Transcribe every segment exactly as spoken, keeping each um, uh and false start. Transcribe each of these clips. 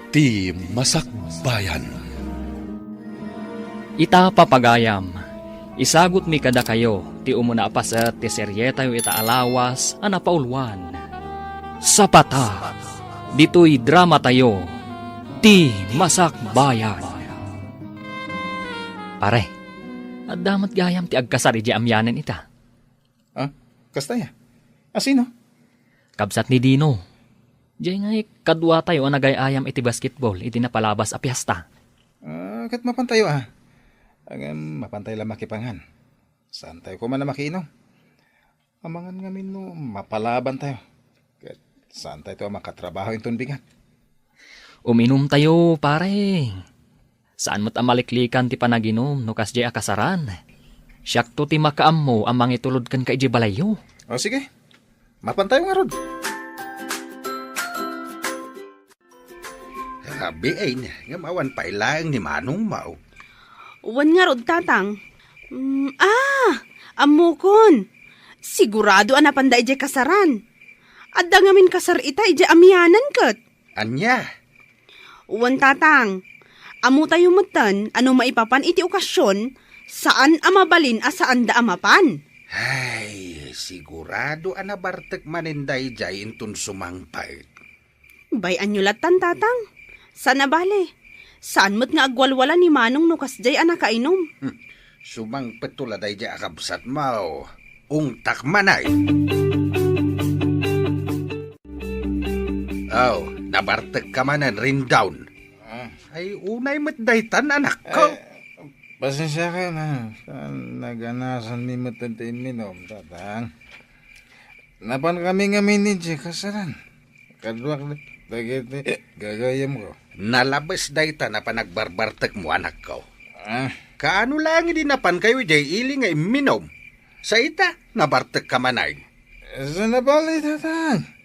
Ti Masakbayan. Ita, papagayam, isagutmi kadakayo ti umuna a paset ti serietayo ita a lawas a napauluan. Sapata, ditoy dramatayo, Ti Masakbayan. Pare, adda met gayam ti agkasar idiay amianen ita. Ah, kasta ya? Asino? Kabsat ni Dino. Diay ngay kaduatayo a nagay-ayam iti basketball iti napalabas a piesta. Ah, ket mapantayo, ah. Ngem mapantay la makipangan. Saantayo koma a makiinom. Amangan ngamin no mapalabantayo. Ket saantayo a makatrabaho inton bigat. Uminumtayo, pare. Saan met a maliklikan ti panaginum no kasdiay a kasaran. Siakto ti makaammo a mangitulod kenka idiay balayyo. O, sige. Mapantayo ngarud. Rabiin, ngem awan pay laeng ni manongmo. Wen ngarud, Tatang. Mm, ah, ammokon. Sigurado a napanda idiay kasaran. Adda ngamin kasar ita idiay amianan ket. Ania? Wen, Tatang. Ammotayo metten a no maipapan iti okasion, saan a mabalin a saanda a mapan. Ay, sigurado a nabartek manen daydiay inton sumangpet. Bay-anyo lattan, Tatang. Saan a bale. Saan met nga agwalwala ni Manong no kasdiay a nakainom. Hmm. Sumangpetto la daydiay a kabsatmo. Ungtak manay. Aw, nabartekka manen, Rindawn. Ah. Ay, unay met daytan, anakko. Ay, pasensiakan, ah. Naganasanmi met ti imminum, Tatang. Napankami ngamin idiay kasaran. Kaduak dagiti gagayyemko. Nalabes dayta a panagbarbartekmo, anakko. Ah. Kaano laeng idi napankayo idiay ili nga imminum? Sa ita, nabartekka manen. Saan a bale, Tatang.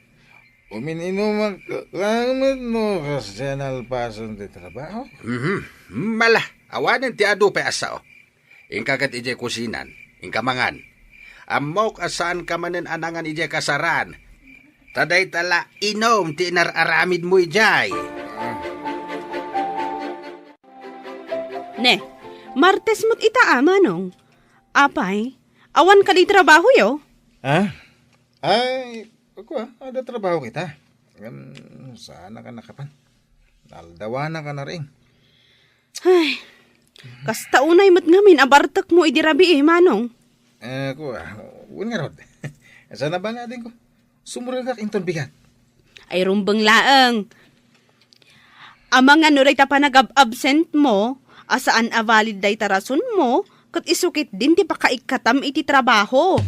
Umin-inumak laeng met no kasdiay a nalpasen ti trabaho. Mhm. Mala, awanen ti adu pay a sao. Inka ket idiay kusinan, inka mangan. Ammok a saanka manen a nangan idiay kasaran. Ta dayta la inum ti inar-aramidmo idiay. Ne, Martes met ita a, Manong. Apay, awan kadi trabahoyo? Ha? Ay, kua, adda trabaho kita. Ngem, saanka nakapan. Naaldawanka na rin. Ay, kasta unay met ngamin a bartekmo idi rabii, Manong. Eh, kua, wen ngarud. Saan a bale, adingko. Sumuragak inton bigat. Ay, rumbeng laeng. Amangan no dayta panagab-absentmo, a saan a valid dayta rasonmo, ket isu ketdin ti pakaikkatam iti trabaho.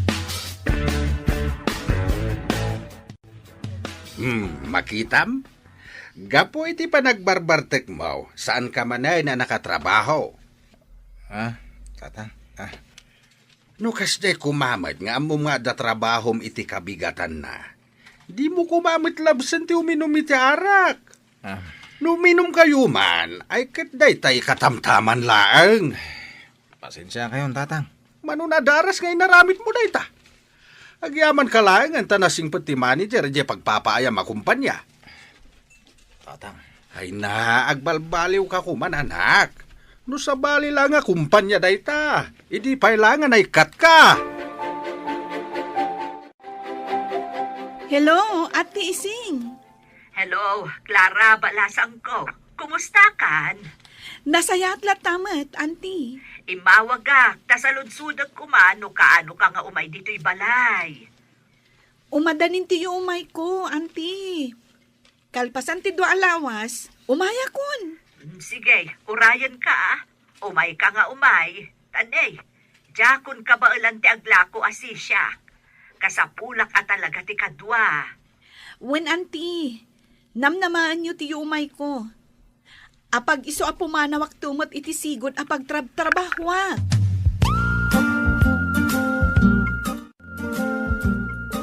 Hmm, makitam? Gapu iti panagbarbartekmo, saanka manen a nakatrabaho. Ah, Tatang, ah. No kasdiay koma met nga ammom nga adda trabahom iti kabigatanna, dimo koma met labsen ti uminum iti arak. Ah. No uminumkayo man, ay ket dayta ikatamtaman laeng. Pasensiakayon, Tatang. Mano nadaras nga inaramidmo dayta? Agyamanka laeng ta nasingpet ti manager idiay pagpapaayam a kumpania. Tatang. Ay na, agbalbaliwka koma, anak. No sabali la nga kumpania dayta, idi pay la nga naikkatka. Hello, Ate Ising. Hello, Clara, balasangko. Kumustakan? Nasayaat latta met, Auntie. Immawagak, ta saludsodek koma no kaanoka nga umay ditoy balay. Umadanin ti yuumayko, Auntie. Kalpasan ti dua a lawas, umayakon. Mm, sige, urayenka, ah. Umayka nga umay. Tan, eh, diakon kabaelan ti aglako a sisiak. Kasapulak a talaga ti kadua. Wen, Auntie, namnamaenyo ti yuumayko. Apag-isu a pumanawakto met iti sigud a pagtrabtrabahoak.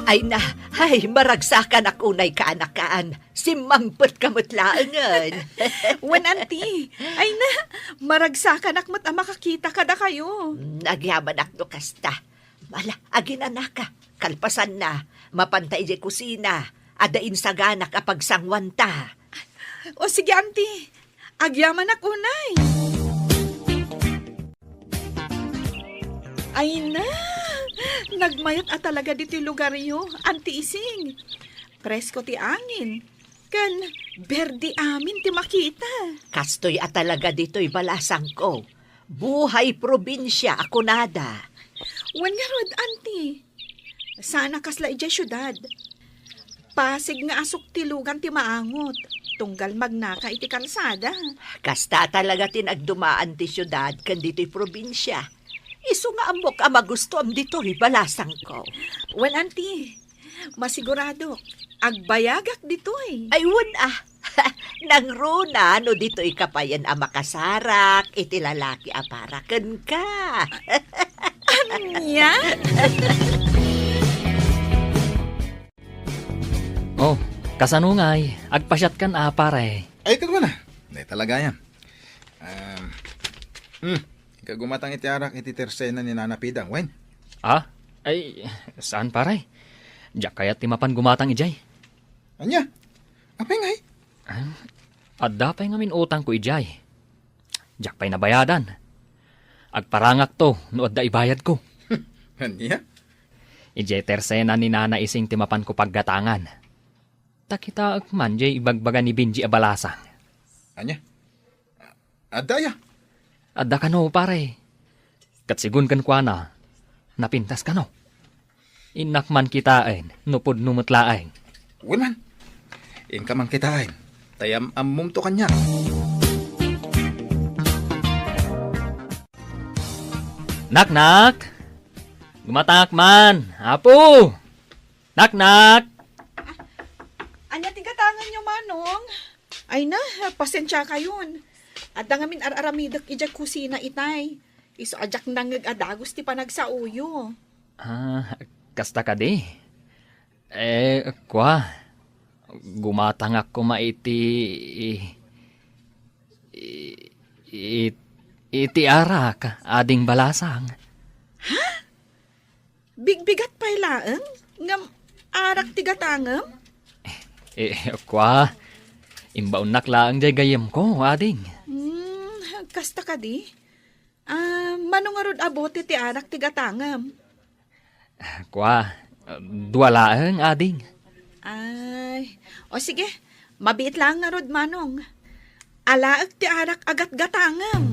Ay na, ay, maragsakanak unay, kaanakan. Simmangpetka met laengen. Wen, Auntie. Ay na, maragsakanak met a makakita kadakayo. Mm, agyamanak no kasta. Ala, aginanaka. Kalpasanna, mapanta idiay kusina. Adda insaganak a pagsanguanta. O sige, Auntie. Agyamanak unay. Ay na, nagmayat a talaga ditoy lugaryo, Auntie Ising. Presko ti angin, ken berde amin ti makita. Kastoy a talaga ditoy balasangko. Buhay probinsia a kunada. Wen ngarud, Auntie. Saan a kasla idiay siudad. Pasig nga asuktilogan ti maangot, tunggal magnaka iti kalsada. Kasta talaga ti nagdumaan ti siudad ken ditoy probinsia. Isu nga ammok a magustoam ditoy balasangko. Wen, Auntie, masiguradok, agbayagak ditoy. Ay, wen a. Nangruna no ditoy ka payen a makasarak iti lalaki a para kenka. Ania? Oh, kasano ngay? Agpasiatkan a, pare. Ay, kagmana. Nay talaga yan. Um, hmm, ikagumatang iti arak iti tersena ni Nana Pida, wen? Ah? Ay, saan, pare? Diak kayat ti mapan gumatang idiay. Ania? Apay ngay? Ah, adda pay ngamin utangko idiay. Diak pay nabayadan. Agparangakto no adda ibayadko. Ania? Idiay tersena ni Nana Ising ti mapanko paggatangan. Ta kitaek man diay ibagbaga ni Benji a balasang. Ania? Adda aya? Adda kano, pare. Ket sigun kenkuana, napintas kano. Innak man kitaen no pudno met laeng. Wen man. Inka man kitaen. Ta yam-ammomto kaniak. Naknak! Gumatangak man, Apo! Naknak! Ania ti gatanganyo, Manong? Ay na, pasensiakayon. Adda ngamin ar-aramidek idiay kusina itay. Isu a diak nangngeg a dagus ti panagsaoyo. Ah, kasta kadi? Eh, kua, gumatangak koma iti, i-, i-, iti arak, ading balasang. Ha? Bigbigat pay laeng? Ngem arak ti gatangem? Eh, kua, imbaonnak laeng diay gayyemko, ading. Hmm, kasta kadi? Ah, mano ngarud a bote ti arak ti gatangem? Kua, dua laeng, ading. Ay, o sige, mabiit laeng ngarud, Manong. Alaek ti arak a gatgatangem.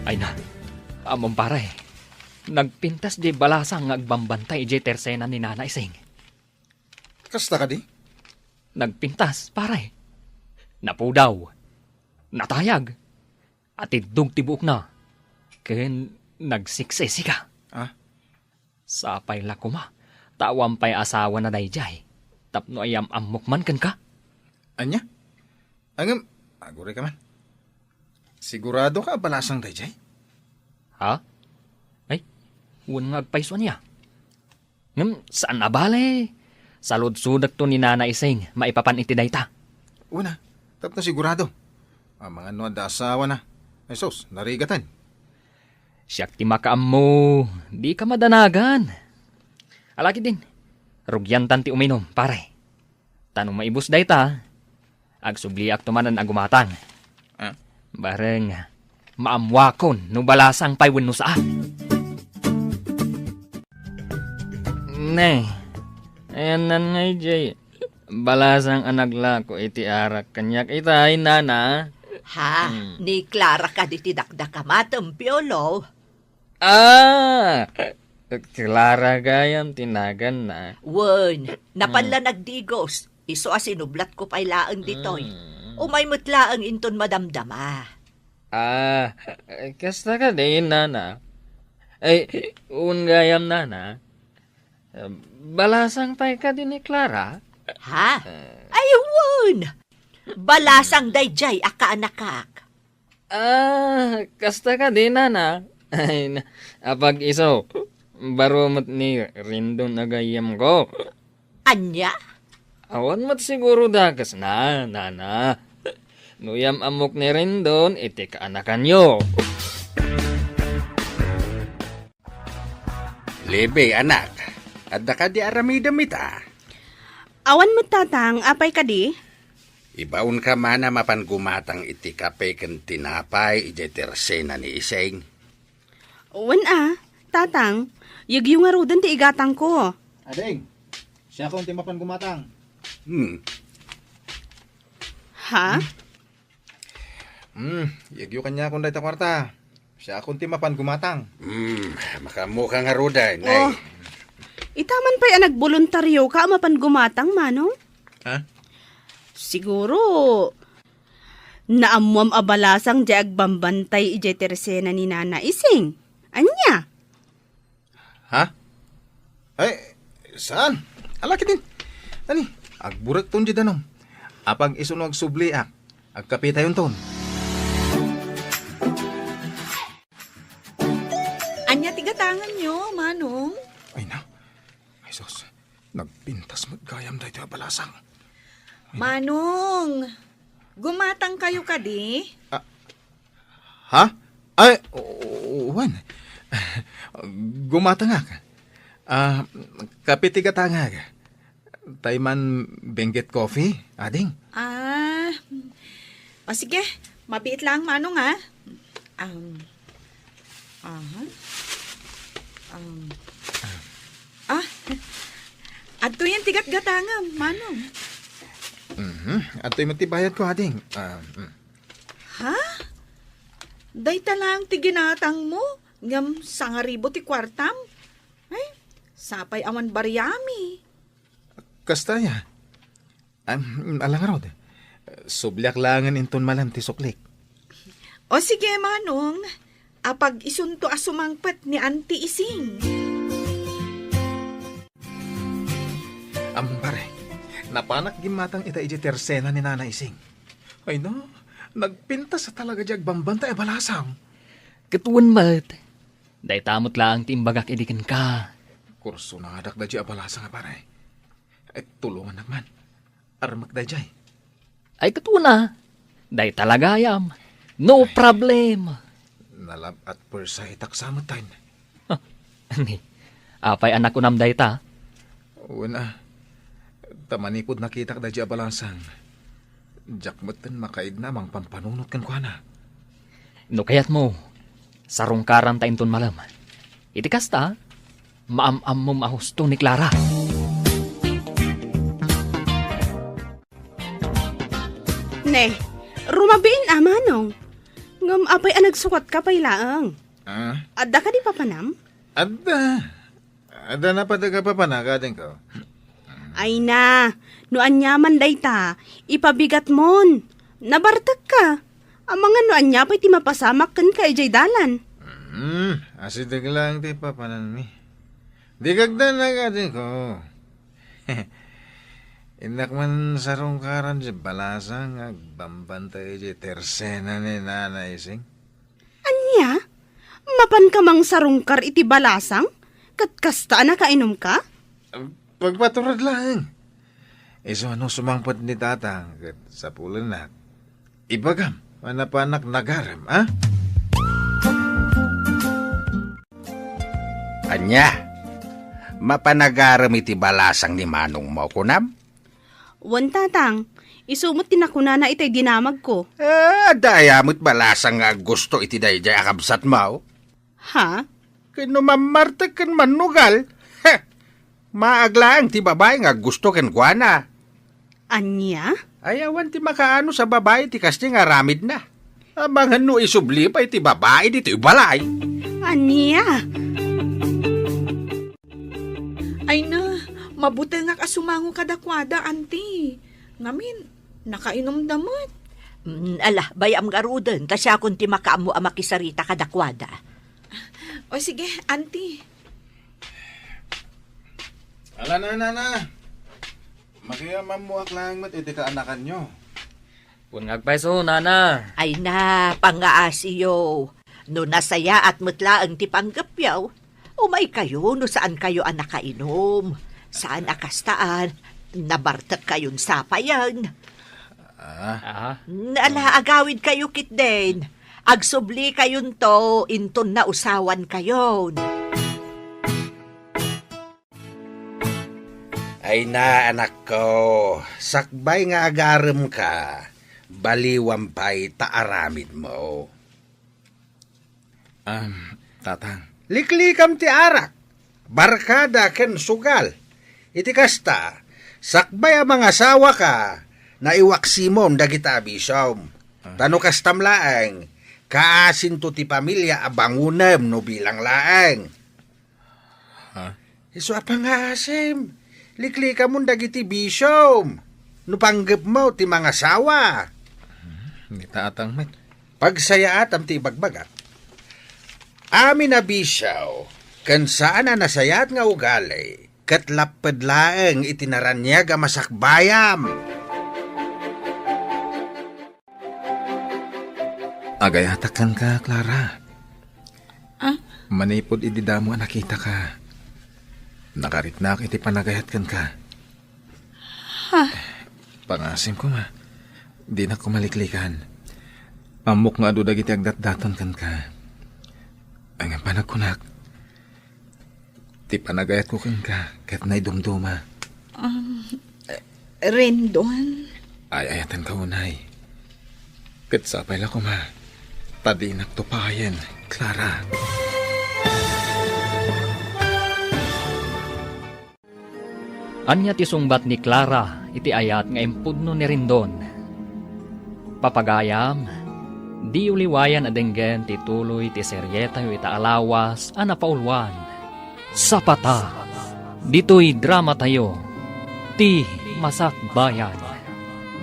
Ay na, ammom, pare. Nagpintas diay balasang nga agbambantay idiay tersena ni Nana Ising. Kasta kadi? Nagpintas, pare. Napudaw. Natayag. Atiddog ti buokna. Ken nagsiksisika. Ah? Sapay la koma, ta awan pay asawana daydiay, tapno ayam-ammok man kenka. Ania? Ngem, agurayka man. Siguradoka a balasang daydiay? Ha? Ay, wen nga agpayso ania. Ngem, saan a bale. Saludsodekto ni Nana Ising maipapan iti dayta. Wen a, tapno sigurado. Amangan no adda asawana. Ay sus, narigaten. Siak ti makaammo, dika madanagan. Ala ketdin, rugiantan ti uminum, pare. Ta no maibus dayta, agsubliakto manen a gumatang. Ah? Bareng, maammoakon no balasang pay wenno saan. Ne, ayanna ngay diay balasang a naglako iti arak kaniak itay, Nana. Ha? Hmm. Ni Clara kadi ti dakdakamatem, Piolo? Ah! Clara gayam ti naganna. Wen, napan la nagdigos. Isu a sinublatko pay laeng ditoy. Mm. Umay met laeng inton madamdama. Ah, kasta kadi, Nana? Ay, wen gayam, Nana. Balasang pay kadi ni Clara? Ha? Eh. Ay, wen! Balasang daydiay a kaanakak. Ah, kasta kadi, Nana? Ay, na, apag-iso, baro met ni Rendon a gayyemko. Ania? Awan met siguro dakesna, Nana. No yam-ammok ni Rendon, iti kaanakanyo. Lebe, anak, adda kadi aramidem ita? Awan met, Tatang, apay kadi? Ibaonka man a mapan gumatang iti kape ken tinapay idiay tersena ni Ising. Wen a, Tatang, yegyo ngaruden ti igatangko. Ading, siakon ti mapan gumatang. Hmm. Ha? Hmm, yegyo kaniakon dayta kuarta. Siakon ti mapan gumatang. Hmm, makaammoka ngaruden, ay. Oh, ita man pay a nagboluntarioka a mapan gumatang, Manong? Ha? Siguro, naammoam a balasang diay agbambantay idiay tersena ni Nana Ising. Ania? Ha? Ay, saan? Ala ketdin. Ani, agburekton diay danum. Apag isuno agsubliak, agkapetayonton. Ania ti gatanganyo, Manong? Ay na. Ay sus, nagpintas met gayam daytoy a balasang. Manong, gumatangkayo kadi? Ah, ha? Ay, o-, o-, wen. Gumatangak. Ah, kape ti gatangak. Tay man Benguet Coffee, ading? Ah, o sige, mabiit lang, Manong, ah. Um, aha. Um, ah, adtoyen ti gatgatangam, Manong. Mhm. Adtoy met ti bayadko, ading. Ah, mm. Ha? Dayta lang ti ginatangmo, ngem sangaribu ti kuartam? Ay, sapay awan bariami. Kasta aya. Am, ala ngarud. Subliak laengen inton malem ti suklik. O sige, Manong. Apag isunto a sumangpet ni Auntie Ising. Am, pare, napanak gimmatang ita idiay tersena ni Nana Ising. Ay na, nagpintas a talaga diay agbambantay a balasang. Ket wen met, dayta met laeng ti imbagak idi kenka. Kursonadak daydiay a balasang a pare. Eh, tulongannak man. Armek daydiay. Ay, ket wen a. Dayta la gayam. No problem. Nalab at puersa itak sa metten. Ni, apay a nakunam dayta? Wen a. Ta manipud nakitak daydiay a balasang, diak metten makaidna a mangpampanunot kenkuana. No kayatmo, sarungkaranta inton malem. Iti kasta, maam-ammom a husto ni Clara. Ne, rumabiin a, Manong. Ngem apay a nagsukatka pay laeng? Ah? Adda kadi papanam? Adda. Adda napatek a papanak, adingko. Ay na, no ania man dayta, ipabigatmon. Nabartekka. Amangan no ania pay ti mapasamak kenka idiay dalan. Hmm, asideg laeng ti papananmi. Di kagdanak, adingko. Innak man sarungkaran diay balasang nga agbambantay idiay tersena ni Nana Ising. Ania? Mapanka mangsarungkar iti balasang? Ket kasta a nakainumka? Pagpaturod laeng. Isu a no sumangpet ni Tatang ket sapulennak, ibagam a napanak nagarem, a? Ania? Mapanagarem iti balasang ni manongmo, kunam? Wen, Tatang. Isu met ti nakunana itay dinamagko. Eh, adda aya met balasang nga aggusto iti daydiay a kabsatmo? Ha? Ken no mammartek ken mannugal, he, maag laeng ti babai nga aggusto kenkuana. Ania? Ay, awan ti makaanus a babai ti kasdi nga aramidna. Amangan no isubli pay ti babai ditoy balay. Ania? Ay na, mabutengak a sumango kadakuada, anti. Ngamin, nakainumda met. Mm, ala, bay-am ngaruden, ta siakon ti makaammo a makisarita kadakuada. O sige, anti. Ala na, nana. Makiamammoak laeng met iti kaanakanyo. Wen nga agpayso, nana. Ay na, pangaasiyo. No nasayaat met laeng ti panggepyo, umaykayo no saankayo a nakainum. Saan a kastaan, nabartekkayon sapayen. Ah. Aha. Ala, agawidkayo ketdin. Agsublikayon to inton nausawankayon. Ay na, anakko, sakbay nga agaremka, baliwam pay ta aramidmo. Am, Tatang. Liklikam ti arak, barkada ken sugal. Iti kasta, sakbay a mangasawaka, naiwaksimon dagita a bisiom. Ah. Ta no kastam laeng, kaasinto ti pamilia a bangonem no bilang laeng. Ha? Isu a pangaasim, liklikamon dagiti bisiom. No panggepmo ti mangasawa. Hmm, ni Tatang met. Pagsayaatam ti ibagbagak. Amin a bisio ken saan a nasayaat nga ugali, ket lapped laeng iti naraniag a masakbayam. Agayatak kenka, Clara. Ah? Manipud idi damo a nakitaka, nakariknak iti panagayat kenka. Ha? Pangasim koma, dinak koma liklikan. Ammok nga adu dagiti agdatdaton kenka. Ay, nga panagkunak, ti panagayatko kenka ket naidumduma. Um, Rendon? Ay-ayatenka unay. Ket sapay la koma ta dinak tupayen, Clara. Ania ti sungbat ni Clara iti ayat nga impudno ni Rendon? Papagayam, diyo liwayan a denggen ti tuloy ti serietayo ita a lawas a napauluan. Sapata, ditoy dramatayo, Ti Masakbayan.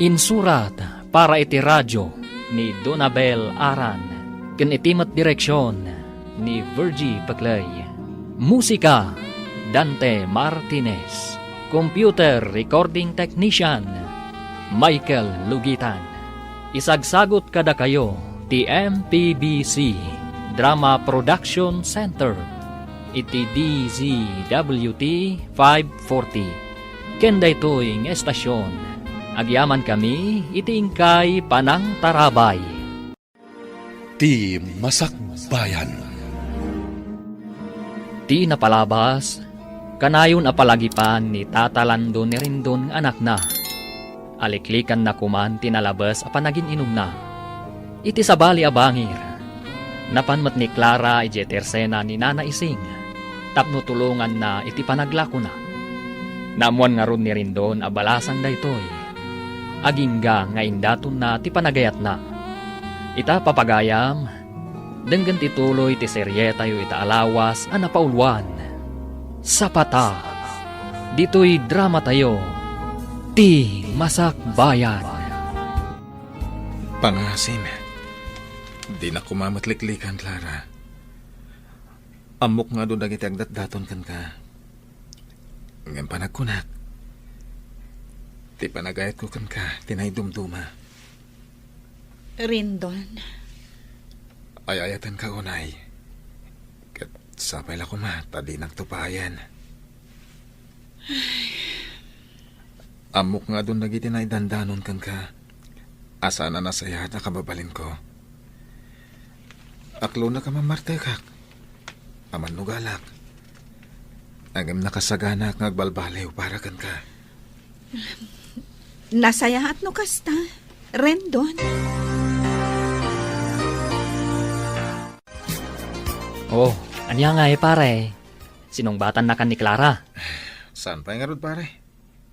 Insurat para iti radyo ni Donabel Aran ken iti met direksion ni Virgie Peclay. Musika, Dante Martinez. Computer recording technician, Michael Lugitan. Isagsagut kadakayo ti M P B C Drama Production Center iti D Z W T five forty. Ken daytoy nga estasion, agyamankami iti inkay panangtarabay. Ti Masakbayan. Ti napalabas, kanayon a palagipan ni Tata Landon ni Rendon nga anakna. Aliklikanna koman ti nalabes a panagin-inumna. Iti sabali a bangir, napan met ni Clara idiay tersena ni Nana Ising tapno tulonganna iti panaglakona. Naammoan ngarud ni Rendon a balasang daytoy, agingga nga indatonna ti panagayatna. Ita, papagayam, denggen ti tuloy ti serietayo ita a lawas a napauluan. Sapata, ditoy dramatayo, Ti Masakbayan. Pangasim, dinak koma met liklikan, Clara. Ammok nga adu dagiti agdatdaton kenka. Ngem panagkunak, ti panagayatko kenka ti naidumduma. Rendon. Ay-ayatenka unay. Ket sapay la koma ta dinak tupayen. Ammok nga adun dagiti naidandanon kenka a saan a nasayaat a kababalinko. Aklonak a mammartekak, a mannugalak. Ngem nakasaganak nga agbalbaliw para kenka. Nasayaat no kasta, Rendon. Oh, ania ngay, pare? Sinungbatannakan ni Clara? Saan pay ngarud, pare?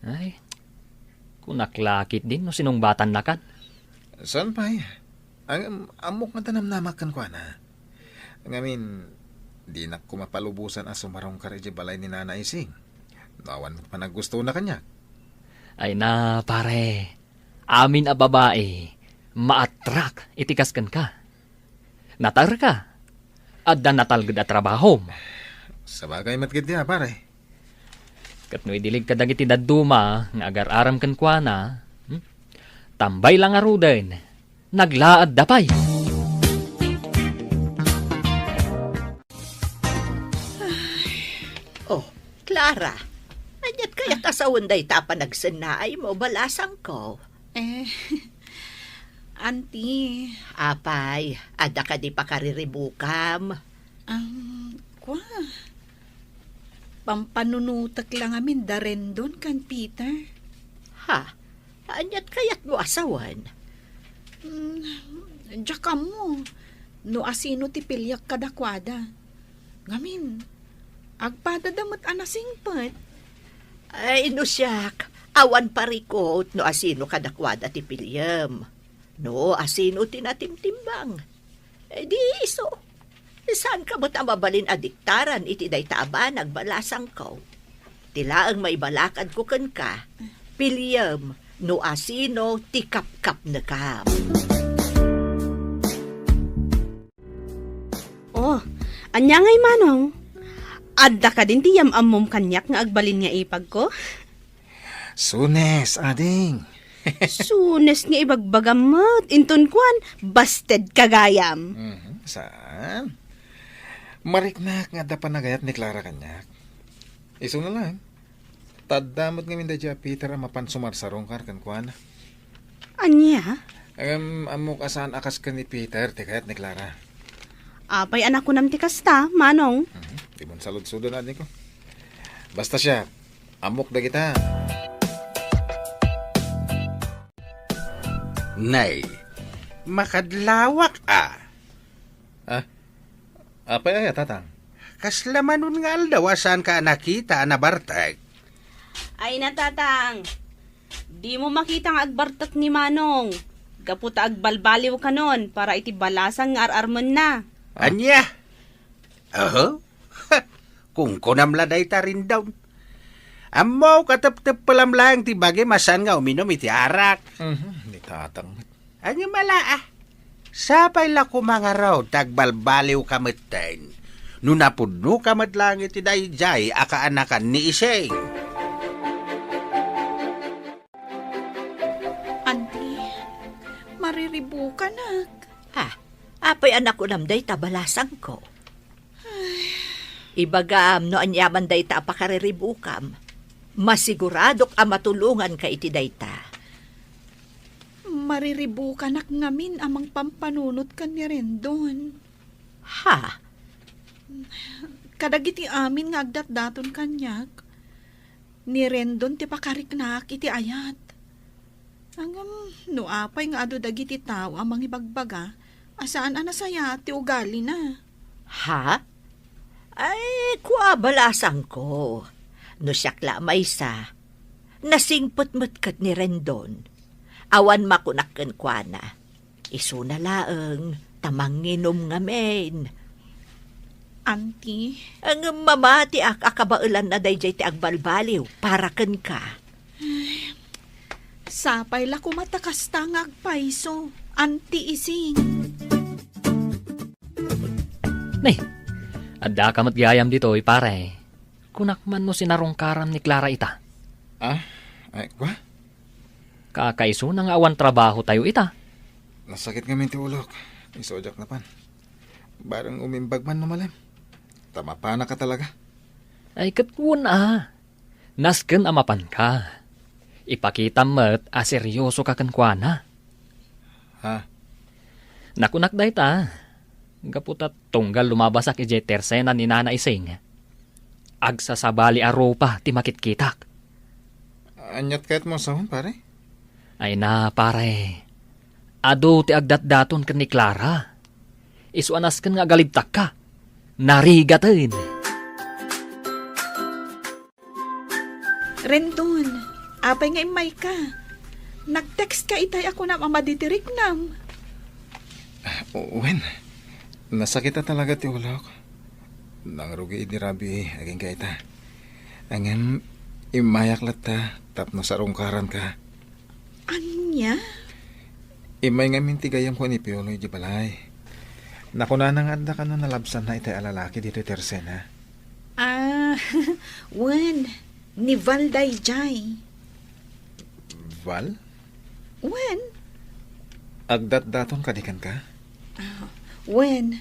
Ay, kunak la ketdin no sinungbatannakan. Saan pay? Ang, ammok nga danamnamak kenkuana. Ngamin, dinak koma palubosan a sumarungkar idiay balay ni Nana Ising. No awan met panaggustona kaniak. Ay na, pare. Amin a babai, maatrak iti kas kenka. Natarka. Adda natalged a trabahom. Sabagay met ketdi a, pare. Ket no idilig kadagiti dadduma nga agar-arem kenkuana, hmm? Tambay la ngaruden, naglaadda pay. Oh, Clara, aniat kayat a sawen dayta a panagsennaaymo, balasangko? Eh, Auntie. Apay, adda kadi pakariribukam? Um, kua. Pampanunotek la ngamin da Rendon ken Peter. Ha? Aniat kayatmo a sawen? Hmm, diak ammo no asino ti piliek kadakuada. Ngamin, agpadada met a nasingpet. Ay, no siak, awan parikut no asino kadakuada ti piliem. No asino ti natimtimbang. Eh, di isu. Saanka met a mabalin a diktaran iti dayta a banag, balasangko. Ti laeng maibalakadko kenka, piliem no asino ti kapkapnekam. Oh, ania ngay, Manong? Adda kadin ti yam-ammom kaniak nga agbalin nga ipagko? Sunes, ading. Sunes nga ibagbagam met. Inton kuan, basted ka gayam. Mhm, saan? Mariknak nga adda panagayat ni Clara kaniak. Isuna laeng. Ta adda met ngamin daydiay a Peter a mapan sumarsarungkar kenkuana. Ania? Ngem ammok a saan a kas ken ni Peter ti kayat ni Clara. Apay a nakunam ti kasta, Manong? Mhm. Dimon saludsoden, adingko. Basta siak, ammok dagita. Nay, makadlawak a. Ah, apay aya, Tatang? Kasla manon nga aldaw a saanka a nakita a nabartek? Ay na, Tatang. Dimo makita nga agbartek ni Manong. Gapu ta agbalbaliw kanon para iti balasang nga ar-armenna. Ah. Ania? Aho? Kunkunam la dayta, Rendon. Ammok a tepteppelam laeng ti bagim a saan nga uminum iti arak. Mhm, ni Tatang met. Ania mala, ah? Sapay la koma ngarud ta agbalbaliwka metten no napudnoka met laeng iti daydiay a kaanakan ni Ising. Anti, mariribukanak. Ah, apay a nakunam dayta, balasangko? Ibagam no aniaman dayta a pakariribukam. Masiguradok a matulonganka iti dayta. Mariribukanak ngamin a mangpampanunot ken ni Rendon. Ha? Kadagiti amin nga agdatdaton kaniak, ni Rendon ti pakariknaak iti ayat. Ngem no apay nga adu dagiti tao a mangibagbaga a saan a nasayaat ti ugalina. Ha? Ay, kua, balasangko. No siak la a maysa, nasingpet met ket ni Rendon. Awan makunak kenkuana. Isuna laeng ta manginum ngamin. Anti? Ngem mamatiak a kabaelanna daydiay ti agbalbaliw para kenka. Ay, sapay la koma ta kasta nga agpayso, Anti Ising. Nay, addaka met gayam ditoy, pare. Kunak man no sinarungkaram ni Clara ita. Ah? Ay, kua? Kakaisuna nga awan trabahotayo ita. Nasakit ngamin ti ulok. Isu a diak napan. Bareng umimbag man no malem. Ta mapanaka talaga. Ay, ket wen a. Nasken a mapanka. Ipakitam met a seriosoka kenkuana. Ha? Nakunak dayta, gapu ta tunggal lumabasak idiay tersena ni Nana Ising. Agsasabali a rupa ti makitkitak. Aniat kayatmo a sawen, pare? Ay na, pare. Adu ti agdatdaton ken ni Clara. Isu a nasken nga agalibtakka. Narigaten. Rendon, apay nga immayka? Nag-text ka itay a kunam a madi ti riknam. Ah, wen, nasakit a talaga ti ulok. Nangrugi idi rabii agingga ita. Ngem, immayak latta tapno sarungkaranka. Ania? Immay ngamin ti gayyemko ni Piolo idiay balay. Nakunana nga adda kano nalabsanna itay a lalaki ditoy tersena. Ah, wen, ni Val daydiay. Val? Wen. Agdatdaton kadi kenka? Ah, wen,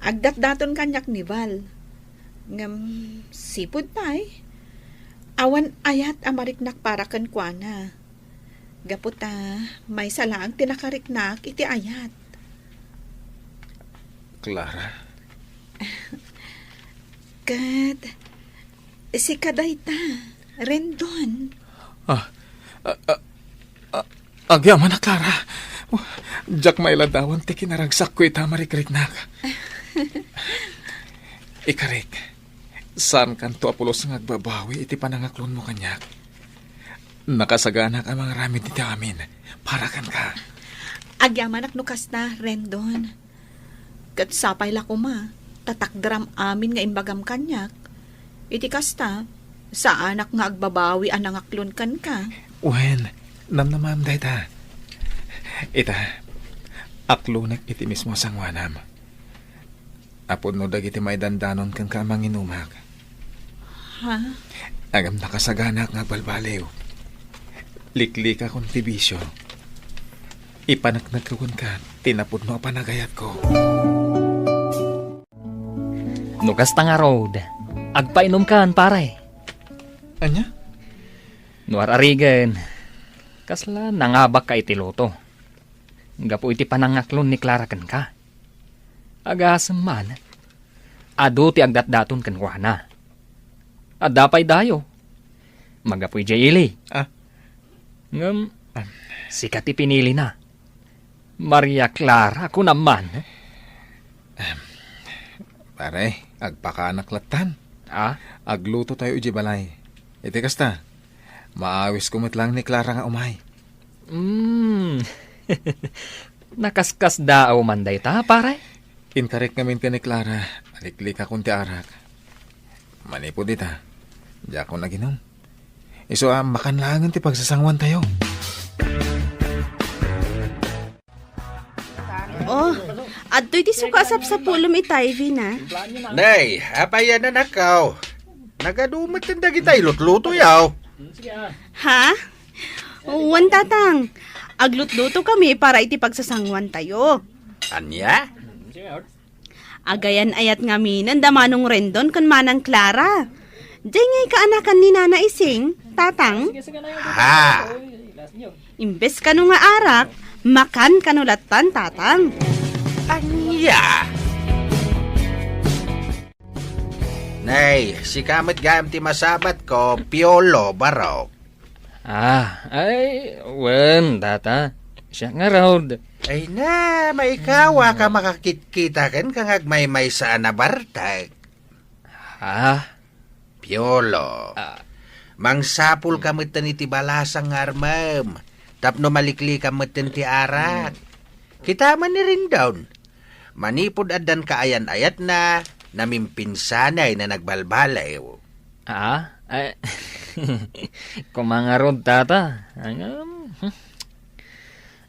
agdatdaton kaniak ni Val. Ngem, sipud pay, awan ayat a mariknak para kenkuana. Gapu ta maysa laeng ti nakariknak iti ayat. Clara? Ket Sika dayta, Rendon. Ah, ah, ah, ah, agyamanak, Clara. Diak mailadawan ti kinaragsakko ita a marikriknak. Ikarik, saankanto a pulos nga agbabawi iti panangaklonmo kaniak. Nakasaganak a mangaramid iti amin para kenka. Agyamanak no kasta, Rendon. Ket sapay la koma, ta takderam amin nga imbagam kaniak. Iti kasta, saanak nga agbabawi a nangaklon kenka. Wen, namnamaem dayta. Ita, aklonek iti mismo a sangoanam. Apudno dagiti maidandanon kenka a manginumak. Ha? Ngem nakasaganak nga agbalbaliw. Liklikakon ti bisio. Ipaneknekko kenka ti napudno a panagayatko. No kasta ngarud, agpainumkan, pare. Ania? No ar-arigen, kasla nangabakka iti luto. Gapu iti panangaklon ni Clara kenka. Agasem man, adu ti agdatdaton kenkuana. Adda pay dayo. Magapu idiay ili. Ah. Ngem, ah, sika ti pinilina. Maria Clara, kunam man. Ahem. Pare, agpakaanak lattan. Ah? Agluto tayo idiay balay. Iti kasta, maawisko met laeng ni Clara nga umay. Mm. Nakaskasdaaw man dayta, pare? Inkarik ngamin ken ni Clara, aliklikakon ti arak. Manipud ita, diakon aginom. Isu a, makan laengen ti pagsasangoantayo. Oh, adtoy ti suka a sapsapulem ita, Ivy, na. Nay, apay a nanakaw? Nagadu met dagita ilutlutoyo. Ha? Wen, Tatang. Aglutluto kami para iti pagsasangoantayo. Ania? Agayan-ayat ngaminen da Manong Rendon ken Manang Clara. Diay nga ikaanakan ni Nana Ising, Tatang? Ha? Imbes kano nga arak, makan kano lattan, Tatang. Ania? Nay, sika met gayam ti masabatko, Piolo, barok. Ah, ay, wen, Tata. Siak ngarud. Ay na, maikawak a makakitkita kenka nga agmaymaysa a nabartek. Ha? Piolo. Ah. Mangsapulka metten iti balasang nga armem, tapno maliklikam metten ti arak. Hmm. Kita man ni Rendon. Manipud addan kaayan-ayatna, namimpinsanay na nagbalbaliw. Ah? Ay, koma ngarud, Tata. Ngem, hmm.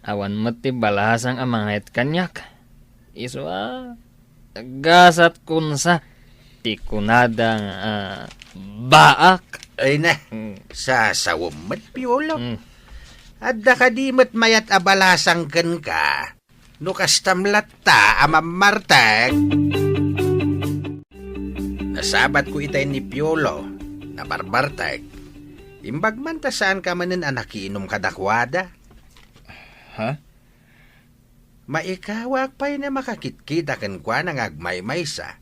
Awan met ti balasang a mangayat kaniak. Isu a, gasat kunsa ti kunada nga, ah, baak. Ay na, mm, sasawem met, Piolo. Mm. Adda kadi met mayat a balasang kenka? No kastam latta a mammartek. Nasabatko itay ni Piolo, nabarbartek. Imbag man ta saanka manen a nakiinum kadakuada. Ha? Maikawak pay a makakitkita kenkuana nga agmaymaysa.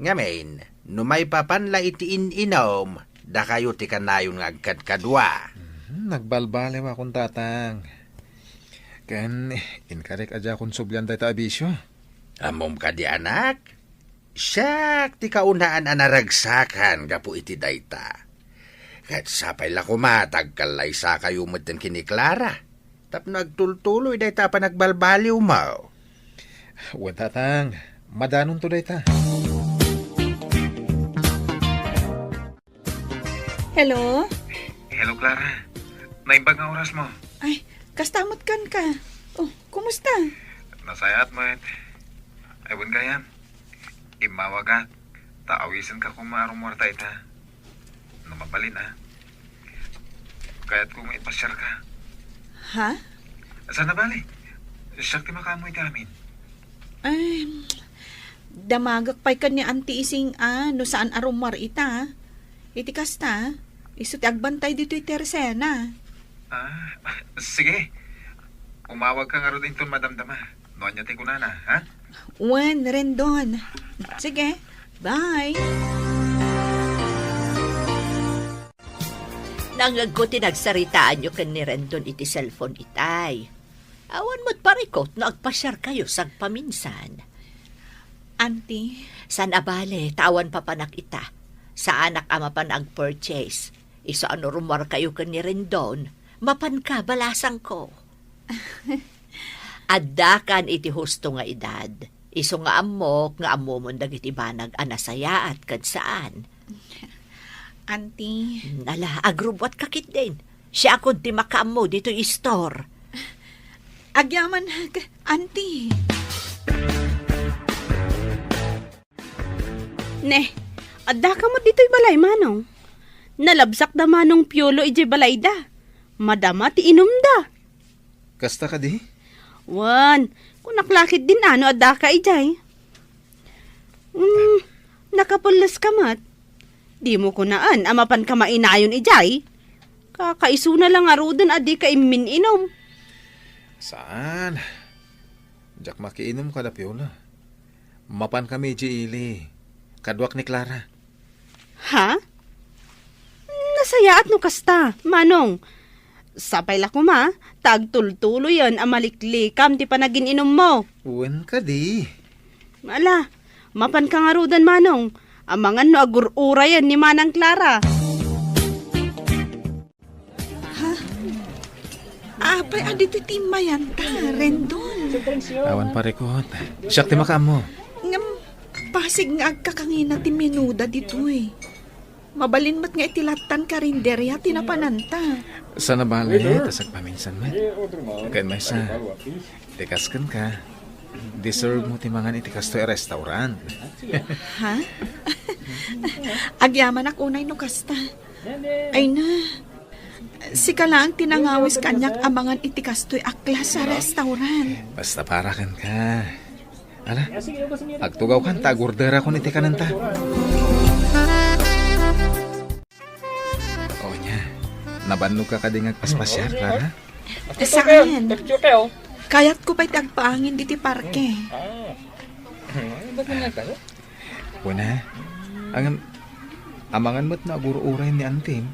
Ngamin, no maipapan la iti in-inum, dakayo ti kanayon nga agkadkadua. Mhm, nagbalbaliwakon, Tatang. Ken, inkarik a diakon sublian dayta a bisio. Ammom kadi, anak? Siak ti kaunaan a naragsakan gapu iti dayta. Ket sapay la koma ta agkallaysakayo metten ken ni Clara tapno agtultuloy dayta a panagbalbaliwmo. Wen, Tatang, madanonto dayta. Hello? Hello, Clara. Naimbag nga orasmo. Ay, kasta met kenka. Oh, kumusta? Nasayaat met. Ay, wen gayam. Immawagak, ta awisenka koma a rummuar ta ita. No mabalin, a. Kayatko nga ipasiarka. Ha? Saan a bale? Siak ti makaammo iti amin. Ay, damagek pay ken ni Auntie Ising a, no saan a rummuar ita. Iti kasta, isu ti agbantay ditoy terasena. Ah, sige. Umawagka ngarud inton madamdama. No ania ti kunana, ha? Wen, Rendon. Sige, bye. Tangegko ti nagsaritaanyo ken ni Rendon iti cellphone itay. Awan met parikot no agpasiarkayo sagpaminsan. Auntie? Saan a bale, ta awan papanak ita. Saanak a mapan ag-purchase. Isu a no rummuarkayo ken ni Rendon, mapanka balasangko. Addakan iti husto nga edad. Isu nga ammok nga ammomon dagiti banag a nasayaat ken saan. Auntie. Hmm, ala, agrubbuatka ketdin. Siakon ti makaammo ditoy istor. Agyamanak, Auntie. Ne, addaka met ditoy balay, Manong. Nalabsakda Manong Piolo idiay balayda. Madama ti inumda. Kasta kadi? Wen, kunak la ketdin a no addaka idiay. Hmm, nakapulleska met. Dimo kunaan a mapanka mainayon idiay. Kakaisuna la ngaruden a dika immin-inum. Saan? Diak makiinum kada Piolo. Mapankami idiay ili. Kaduak ni Clara. Ha? Nasayaat no kasta, Manong. Sapay la koma, ta agtultuloyen a maliklikam ti panagin-inummo. Wen kadi. Ala, mapanka ngaruden, Manong. Amangan no agur-urayen ni Manang Clara. Ha? Apay a ditoy ti immayanta, Rendon? Awan parikot. Siak ti makaammo. Ngem, pasig nga agkakangina ti menuda ditoy. Mabalin met nga iti lattan karinderia ti napananta. Saan a bale, ta sagpaminsan met. Ken maysa, iti kas kenka, deserve mo ti mangan iti kastoy a restaurant. Ha? Agyamanak unay no kasta. Ay na. Sika laeng ti nangawis kaniak a mangan iti kastoy a klase a restaurant. Basta para kenka. Ala, agtugawkan ta agorderakon iti kanenta. O nia, nabannogka kadi nga agpaspasiar, Clara? Saan? Kayatko pay ti agpaangin diti parke. Kuna, ngem, amangan met no agur-uray ni antim.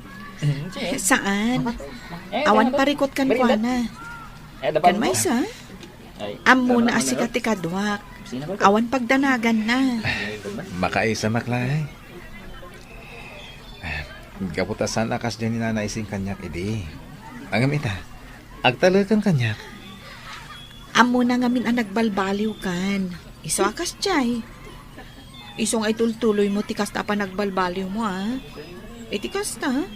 Saan? Awan parikot kenkuana. Ken maysa? Ammona a sika ti kaduak. Awan pagdanaganna. Makaisa, Maklay. Gapu ta saan a kasdiay ni Nanay Ising kaniak idi. Ngem ita, agtaleken kaniak. Ammona ngamin a nagbalbaliwkan. Isu a kasdiay. Isu nga itultuloymo ti kasta a panagbalbaliwmo, a. Iti kasta,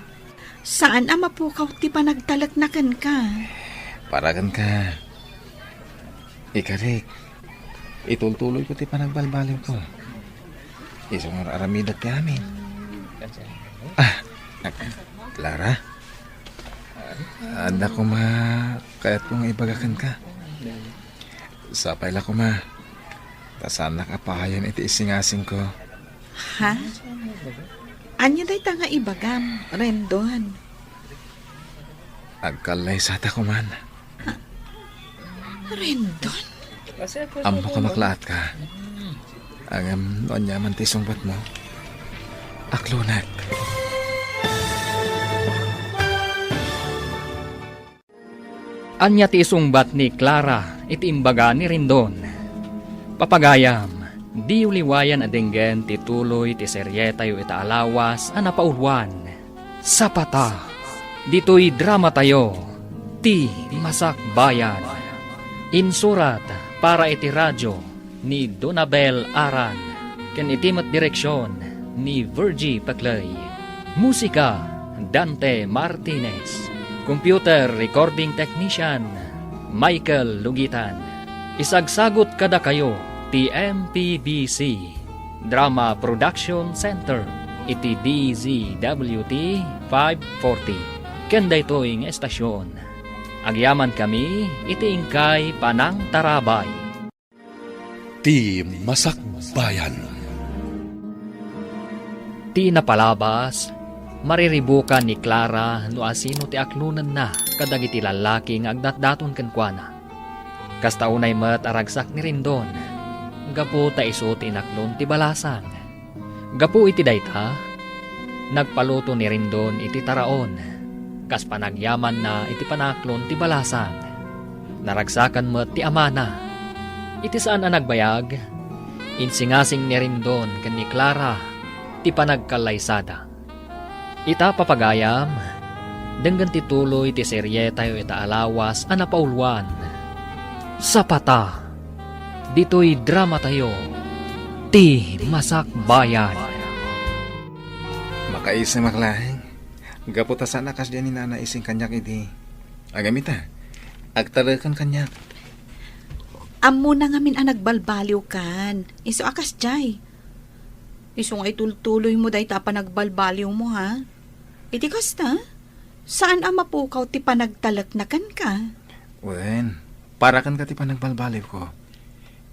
saan a mapukaw ti panagtalekna kenka. Para kenka. Ikarik, itultuloyko ti panagbalbaliwko. Isu nga ar-aramidak ti amin. Ah, Clara? Adda koma kayatko nga ibaga kenka. Sapay la koma, ta saannak a pahayen iti isingasingko. Ha? Ania dayta nga ibagam, Rendon? Agkallaysata koman. Rendon? Ammok a maklaatka. Ngem no aniaman ti isungbatmo, aklonek. Ania ti isungbat ni Clara iti imbaga ni Rendon? Papagayam, diyo liwayan a denggen ti tuloy ti serietayo ita a lawas a napauluan, Sapata, ditoy dramatayo, Ti Masakbayan. Insurat para iti radio ni Donabel Aran, ken iti met direksion ni Virgie Paclay. Musika, Dante Martinez. Computer recording technician, Michael Lugitan. Isagsagut kadakayo ti M P B C Drama Production Center iti D Z W T five forty. Ken daytoy nga estasyon, agyamankami iti inkay panangtarabay. Ti Masakbayan. Ti napalabas, mariribukan ni Clara no asino ti aklonenna kadagiti lallaki nga agdatdaton kenkuana. Kasta unay met a ragsak ni Rendon, gapu ta isu ti inaklon ti balasang. Gapu iti dayta, nagpaluto ni Rendon iti taraon. kas panagyamanna iti panaaklon ti balasang. Naragsakan met ti amana. Iti saan a nagbayag, insingasing ni Rendon ken ni Clara ti panagkallaysada. Ita, papagayam, denggen ti tuloy ti serietayo ita a lawas a napauluan. Sapata, ditoy dramatayo, Ti Masakbayan. Makaisem a laeng. Gapu ta saan a kasdiay ni Nana Ising kaniak idi. Agam ita, agtaleken kaniak. Ammona ngamin a nagbalbaliwkan. Isu a kasdiay. Isu nga itultuloymo dayta a panagbalbaliwmo, ha? Iti kasta, saan a mapukaw ti panagtalekna kenka? Wen, para kenka ti panagbalbaliwko.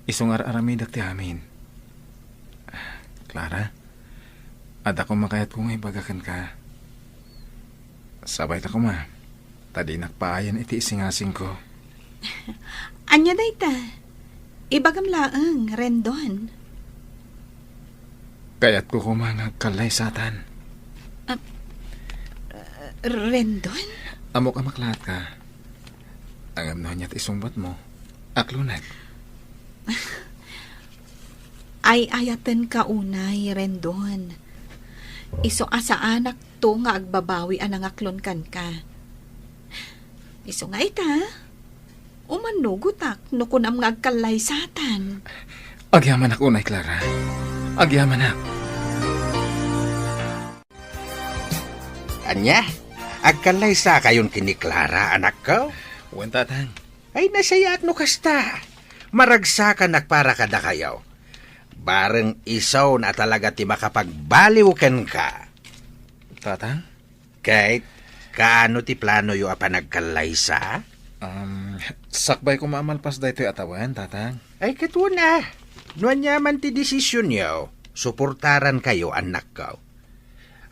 Isu nga ar-aramidek ti amin. Clara, adda koma kayatko nga ibaga kenka. Sabayta koma, ta dinak paayan iti isingasingko. Ania dayta? Ibagam laeng, Rendon. Kayatko koma nga agkallaysatan. Ah, Rendon? Ammok a maklaat ka. Ngem no ania ti isungbatmo, aklonek. Ay-ayatenka unay, Rendon. Isu a saanakto nga agbabawi a nangaklon kenka. Isu nga ita, umanugotak no kunam nga agkallaysatan. Agyamanak unay, Clara. Agyamanak. Ania? Agkallaysakayon ken ni Clara, anakko? Wen, Tatang. Ay, nasayaat no kasta. Maragsakanak para kadakayo. Bareng isu a talaga ti makapagbaliw kenka. Tatang? Ket, kaano ti planoyo a panagkallaysa? Um, sakbay koma a malpas daytoy a tawen, Tatang. Ay, ket wen a. No aniaman ti desisionyo, suportarankayo, annakko.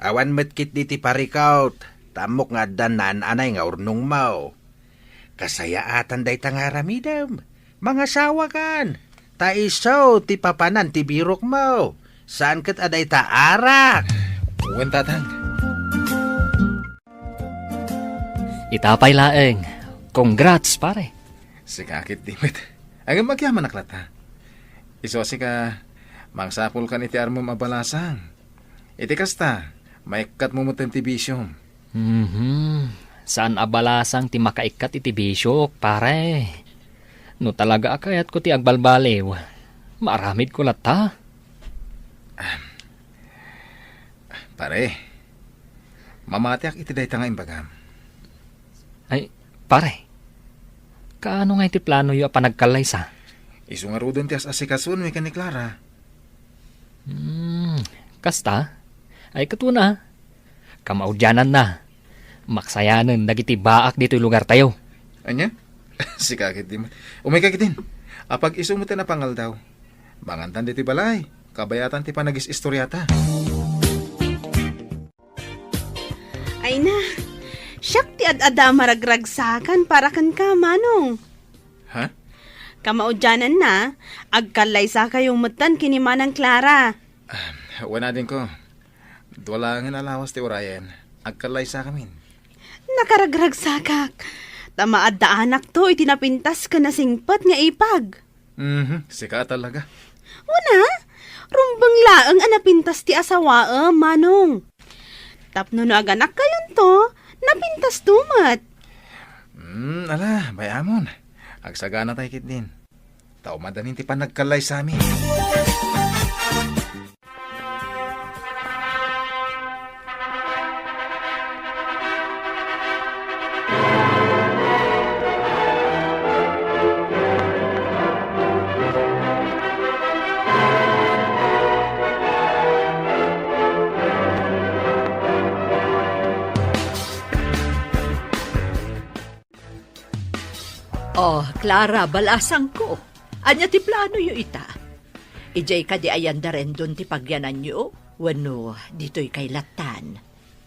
Awan met ketdi ti parikut, ta ammok nga addan naan-anay nga urnongmo. Kasayaatan dayta nga aramidem, mangasawakan, ta isu ti papanan ti birokmo, saan ket a dayta arak. Wen, Tatang. Ita pay laeng. Congrats, pare. Sika ket di met. Ngem agyamanak latta. Isu a sika, mangsapulkan iti armem a balasang. Iti kasta, maikkatmo metten ti bisiom. Mhm. Saan a balasang ti makaikkat iti bisiok, pare. No talaga a kayatko ti agbalbaliw, maaramidko latta. Pare, mamatiak iti dayta nga imbagam. Ay, pare, kaano nga iti planoyo a panagkallaysa? Isu ngaruden ti as-asikasoen ken ni Clara. Hmm, kasta? Ay, ket wen a. Kamaudiananna, maksayanen dagiti baak ditoy lugartayo. Ania? Sika ket di met. Umayka ketdin. Apag-isu met a pangaldaw. Mangantan ditoy balay. Kabayatan ti panagis-istoriata. Ay na, siak ti ad-adda a maragragsakan para kenka, Manong. Ha? Kamaudiananna, agkallaysakayo metten ken ni Manang Clara. Ah, wen a, adingko. Dua laengen a lawas ti urayen. Agkallaysakamin. Nakaragragsakak. Ta maaddaanakto iti napintas ken nasingpet nga ipag. Mhm, sika a talaga. Wen a, rumbeng laeng a napintas ti asawaem, Manong. Tapno no aganakkayonto, napintasto met. Hmm, ala, bay-amon. Agsaganatay ketdin. Ta umadanin ti panagkallaysami. Oh, Clara, balasangko. Ania ti planoyo ita? Idiay kadi ayan da Rendon ti pagyananyo? Wenno ditoy kay lattan?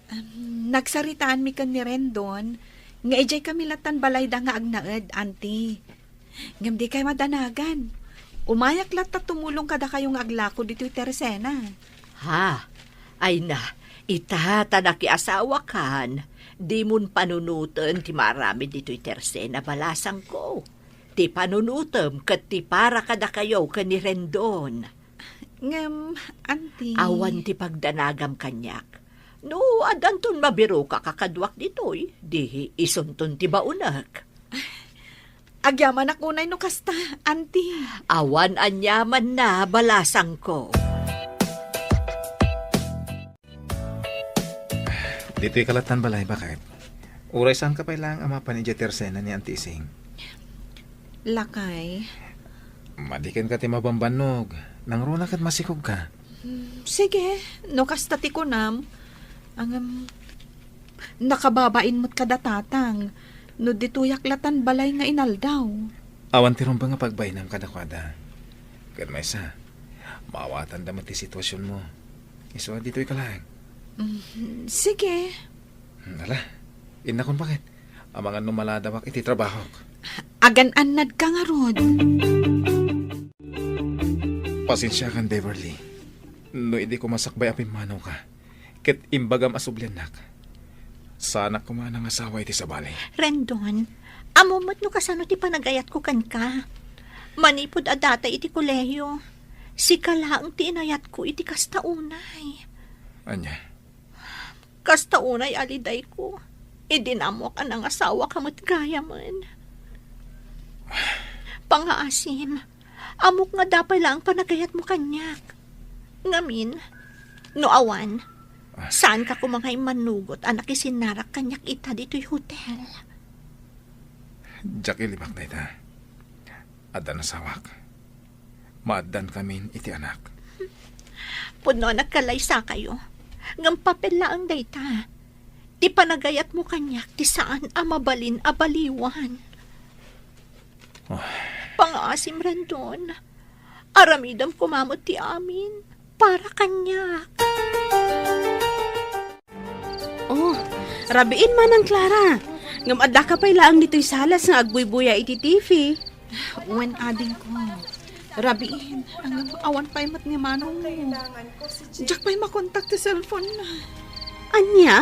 Em, nagsaritaanmi ken ni Rendon nga idiay kami lattan balayda nga agnaed, Auntie. Ngem dikay madanagan. Umayak latta tumulong kadakayo nga aglako ditoy tersena. Ha? Ay na, ita ta nakiasawakan, Dimon panunoten ti maaramid ditoy tersena, balasangko. Ti panunotem ket ti para kadakayo ken ni Rendon. Ngem, Auntie. Awan ti pagdanagam kaniak. No addanton mabiroka kakaduak ditoy, di isunton ti baonek. Agyamanak unay no kasta, Auntie. Awan aniamanna, balasangko. Ditoy ka lattan balay, baket. Uray saanka pay laeng a mapan idiay tersena ni Auntie Ising. Lakay. Madi kenka ti mabambannog. Nangruna ket masikogka. Hmm, sige, no kasta ti kunam. Ngem, nakababain met kada tatang no ditoyak lattan balay nga inaldaw. Awan ti rumbeng a pagbainam kadakuada. Ket maysa, maawatanda met ti situasionmo. Isu a ditoy ka laeng. Mm, sige. Hmm, ala, innakon, baket. Amangan no maladawak iti trabahok. Agan-annadka ngarud. Pasensiakan, Beverly, no idi ko masakbay a pimmanawka ket imbagam a subliannak. Saanak koma a nangasawa iti sabali. Rendon, ammom met no kasano ti panagayatko kenka. Manipud addata iti kolehiyo, sika laeng ti inayatko iti kasta unay. Ania? Kasta unay a lidayko, idi naammoak a nangasawaka met gayamen. Pangaasim, ammok nga adda pay laeng panagayatmo kaniak. Ngamin, no awan, saanka koma nga immannugot a nakisinnarak kaniak ita ditoy hotel. Diak ilibak dayta. Adda nasawak. Maaddankamin iti anak. Pudno a nagkalaysakayo. Ngem papel laeng dayta. Ti panagayatmo kaniak ti saan a mabalin a baliwan. Ah. Pangaasim, Rendon. Aramidem koma met ti amin para kaniak. Oh, rabiin, Manang Clara. Ngem addaka pay laeng ditoy salas nga agbuybuya iti T V. Wen, adingko. Rabiin, ngem awan pay met ni manongmo. Diak pay makontak ti cellphone na. Ania?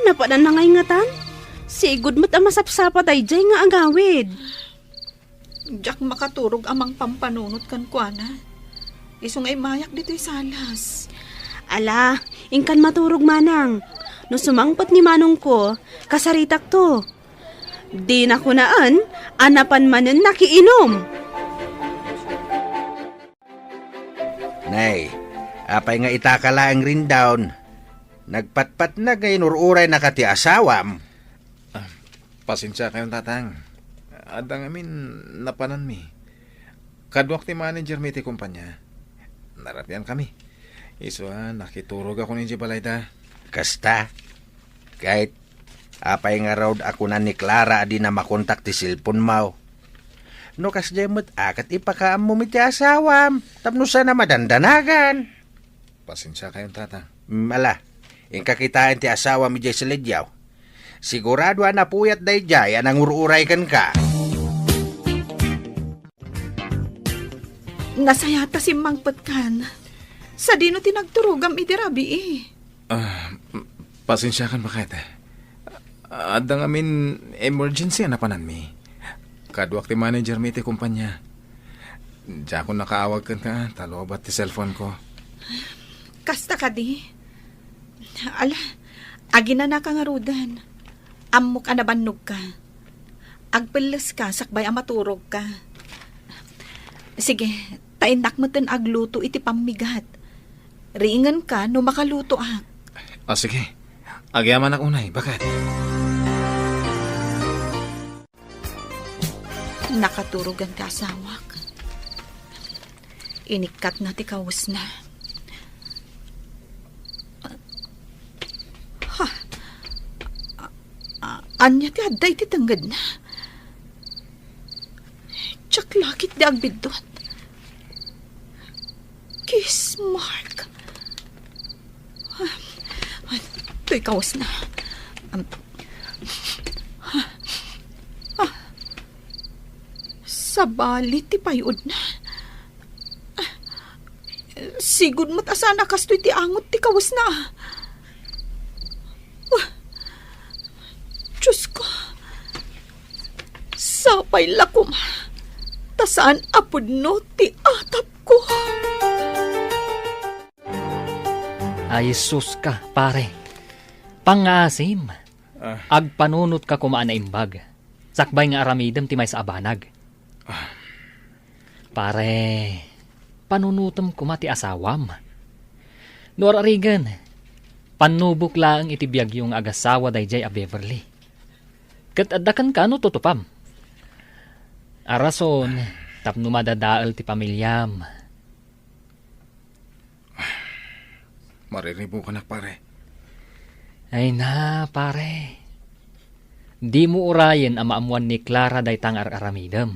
Napanan na ngay ngatan? Sigud met a masapsapa daydiay nga agawid. Diak makaturog a mangpampanunot kenkuana. Isu nga immayak ditoy salas. Ala, inkan maturog, Manang. No sumangpet ni manongko, kasaritakto. Dina kunaen a napan manen nakiinum. Nay, apay nga itaka laeng Rendon? Nagpatpatnag nga inur-uraynaka ti asawam. Ah, pasensiakayon, Tatang. Adda ngamin napananmi. Kaduak ti managermi iti kumpanya. Narapiankami. Isu a nakiturogakon idiay balayda. Kasta? Ket apay ngarud a kuna ni Clara a dina makontak ti cellphone-mo? No kasdiay met a ket ipakaammom iti asawam tapno saan a madandanagan. Pasensiakayon, Tatang. Mm, ala, inka kitaen ti asawam idiay salidiaw. Sigurado a napuyat daydiay a nangur-uray kenka. Nasayaat ta simmangpetkan. Sadino ti nagturogam idi rabii? Ah, pasensiakan, baket. Adda ngamin emergency a napananmi. Kaduak ti managermi iti kumpanya. Diakon nakaawag kenka ta lobat ti cellphone-ko. Kasta kadi? Ala, aginanaka ngaruden. Ammok a nabannogka. Agpelleska sakbay a maturogka. Sige, ta innak metten agluto iti pammigat. Riingenka no makalutoak. Ah, sige. Agyamanak unay, baket. Nakaturogan ti asawak. Inikkatna ti kawesna. Ha? A-, a-, ania ti adda iti tengngedna? Diak la ketdi agbiddut. Kiss mark. Toy kawesna. Um, sabali ti pay-odna. Sigud met a saan a kastoy ti angot ti kawesna. Uh, Sapay la koma, ta saan a pudno ti atapko. Ay, sus ka, pare. Pangngaasim, Ah. agpanunotka koma a naimbag. Sakbay nga aramidem ti maysa a banag. Ah. Pare, panunotem koma ti asawam. No ar-arigen, pannubok laeng iti biagyo nga agasawa daydiay a Beverly. Ket adda kenka no tutupam. A rason tapno madadael ti pamiliam. Mariribukanak, pare. Ay na, pare. Dimo urayen a maammuan ni Clara dayta nga ar-aramidem.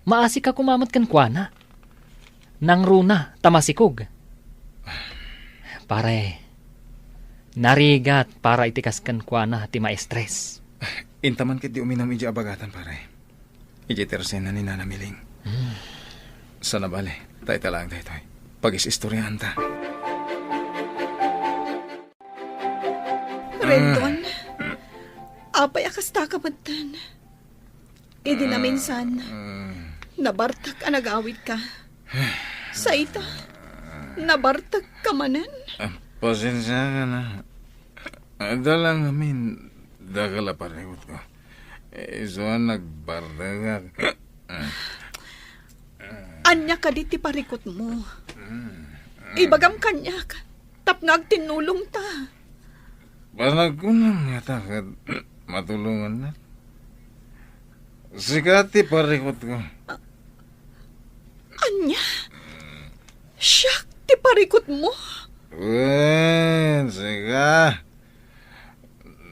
Maasika koma met kenkuana. Nangruna ta masikog. Pare, narigat para iti kas kenkuana ti maestres. Inta man ketdi uminum idiay abagatan, pare. Idiay tersena ni Nana Miling. Hmm. Sana bale, ta ita laeng daytoy. Pagis-istoriaanta. Rendon, apay a kasta ka metten? Idi naminsan, nabartek a nagawidka. Sa ita, nabartek ka manen? Ah, pasensiakan. Adda la ngamin dakkel a parikutko. Isu a nagbartekak. Ania kadi ti parikutmo? Ibagam kaniak, tapno agtinnulongta. Panagkunam ngata ket matulongannak. Sika ti parikutko. Ania? Siak ti parikutmo? Wen, sika.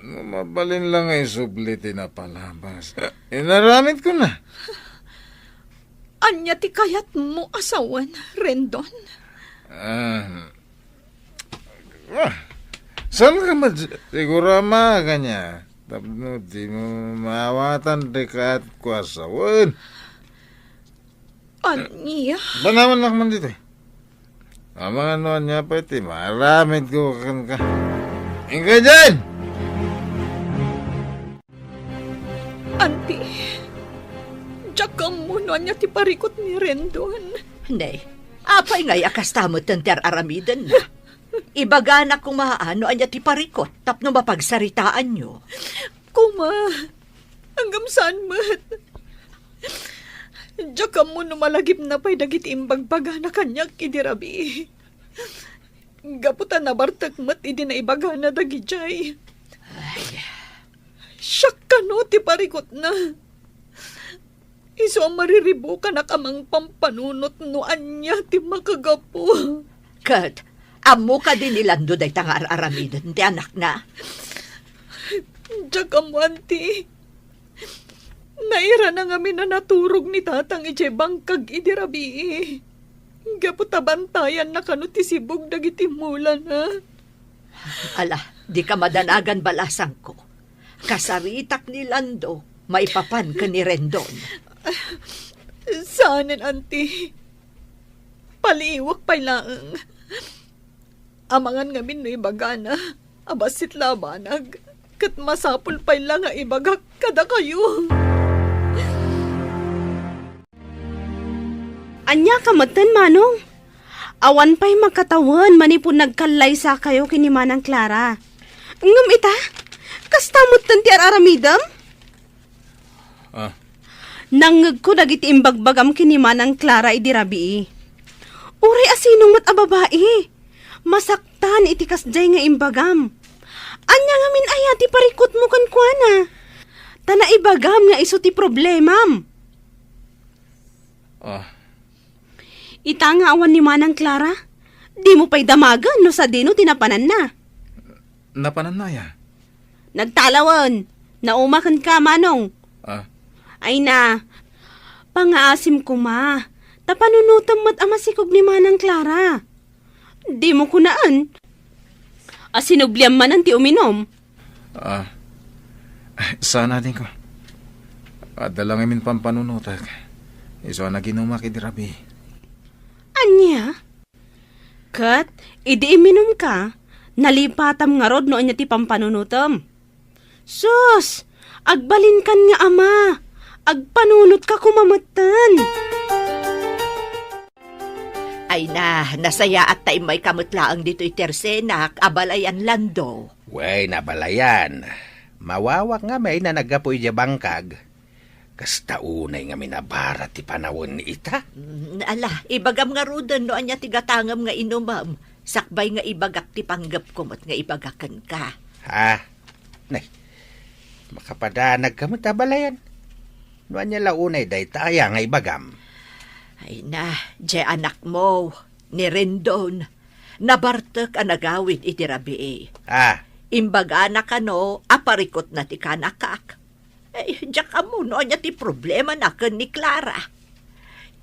No mabalin la nga isubli ti napalabas, inaramidkona. Ania ti kayatmo a sawen, Rendon? Ah, ah, saan ka met siguro a makakania tapno dimo maawatan ti kayatko a sawen? Ania? Banawannak man ditoy. Amangan no ania pay ti maaramidko kenka. Inka diay! Anti, diak ammo no ania ti parikut ni Rendon. Ne, apay ngay a kasta metten ti ar-aramidenna? Ibagana koma no ania ti parikut tapno mapagsaritaanyo. Koma, ngem saan met. Diak ammo no malagipna pay dagiti imbagbagana kaniak idi rabii. Gapu ta nabartek met idi naibagana dagidiay. Ay. Siak kano ti parikutna. Isu a mariribukanak a mangpampanunot no ania ti makagapu. Ket, ammo kadi ni Lando dayta nga ar-aramiden ti anakna? Diak ammo, anti. Nairana ngamin a naturog ni tatang idiay bangkag idi rabii. Gapu ta bantayanna kano ti sibug dagiti mulana. Ala, dika madanagan, balasangko. Kasaritak ni Lando maipapan ken ni Rendon. Saanen, anti. Paliiwek pay laeng. Amangan ngamin no ibagana a bassit la a banag, ket masapul pay la nga ibagak kadakayo. Ania ka metten, Manong? Awan pay makatawen manipud nagkallaysakayo ken ni Manang Clara. Ngem ita, kasta metten ti ar-aramidem? Ah. Nangngegko dagiti imbagbagam ken ni Manang Clara idi rabii. Uray a sinong met a babai, masaktan iti kasdiay nga imbagam. Ania ngamin aya ti parikutmo kenkuana? Ta naibagam nga isu ti problemam. Ah. Ita nga awan ni Manang Clara, dimo pay damagen no sadino ti napananna. Napananna aya? Nagtalawen. Nauma kenka, Manong. Ah. Ay na, pangngaasim koma, ta panunotem met a masikog ni Manang Clara. Dimo kunaen a sinubliam manen ti uminum. Ah, saan, adingko. Adda la ngamin pampanunotek. Isu a naginumak idi rabii. Ania? Ket idi iminumka, nalipatam ngarud no ania ti pampanunotem. Sus! Agbalinkan nga ama! Agpanunotka koma metten. Ay na, nasayaat ta immayka met laeng ditoy tersenak a balayan, Lando. Wen, a balayan. Mawawak ngamin a naggapu idiay bangkag. Kasta unay ngamin a bara ti panawen ita. Mm, ala, ibagam ngaruden no ania ti gatangem nga inumem, sakbay nga ibagak ti panggepko met nga ibaga kenka. Ha? Nay, makapadanagka met a balayan. No ania la unay dayta aya nga ibagam? Ay na, diay anakmo, ni Rendon. Nabartek a nagawid iti rabii. Ah. Imbagana kano a parikutna ti kanakak. Ay, diak ammo no ania ti problemana ken ni Clara.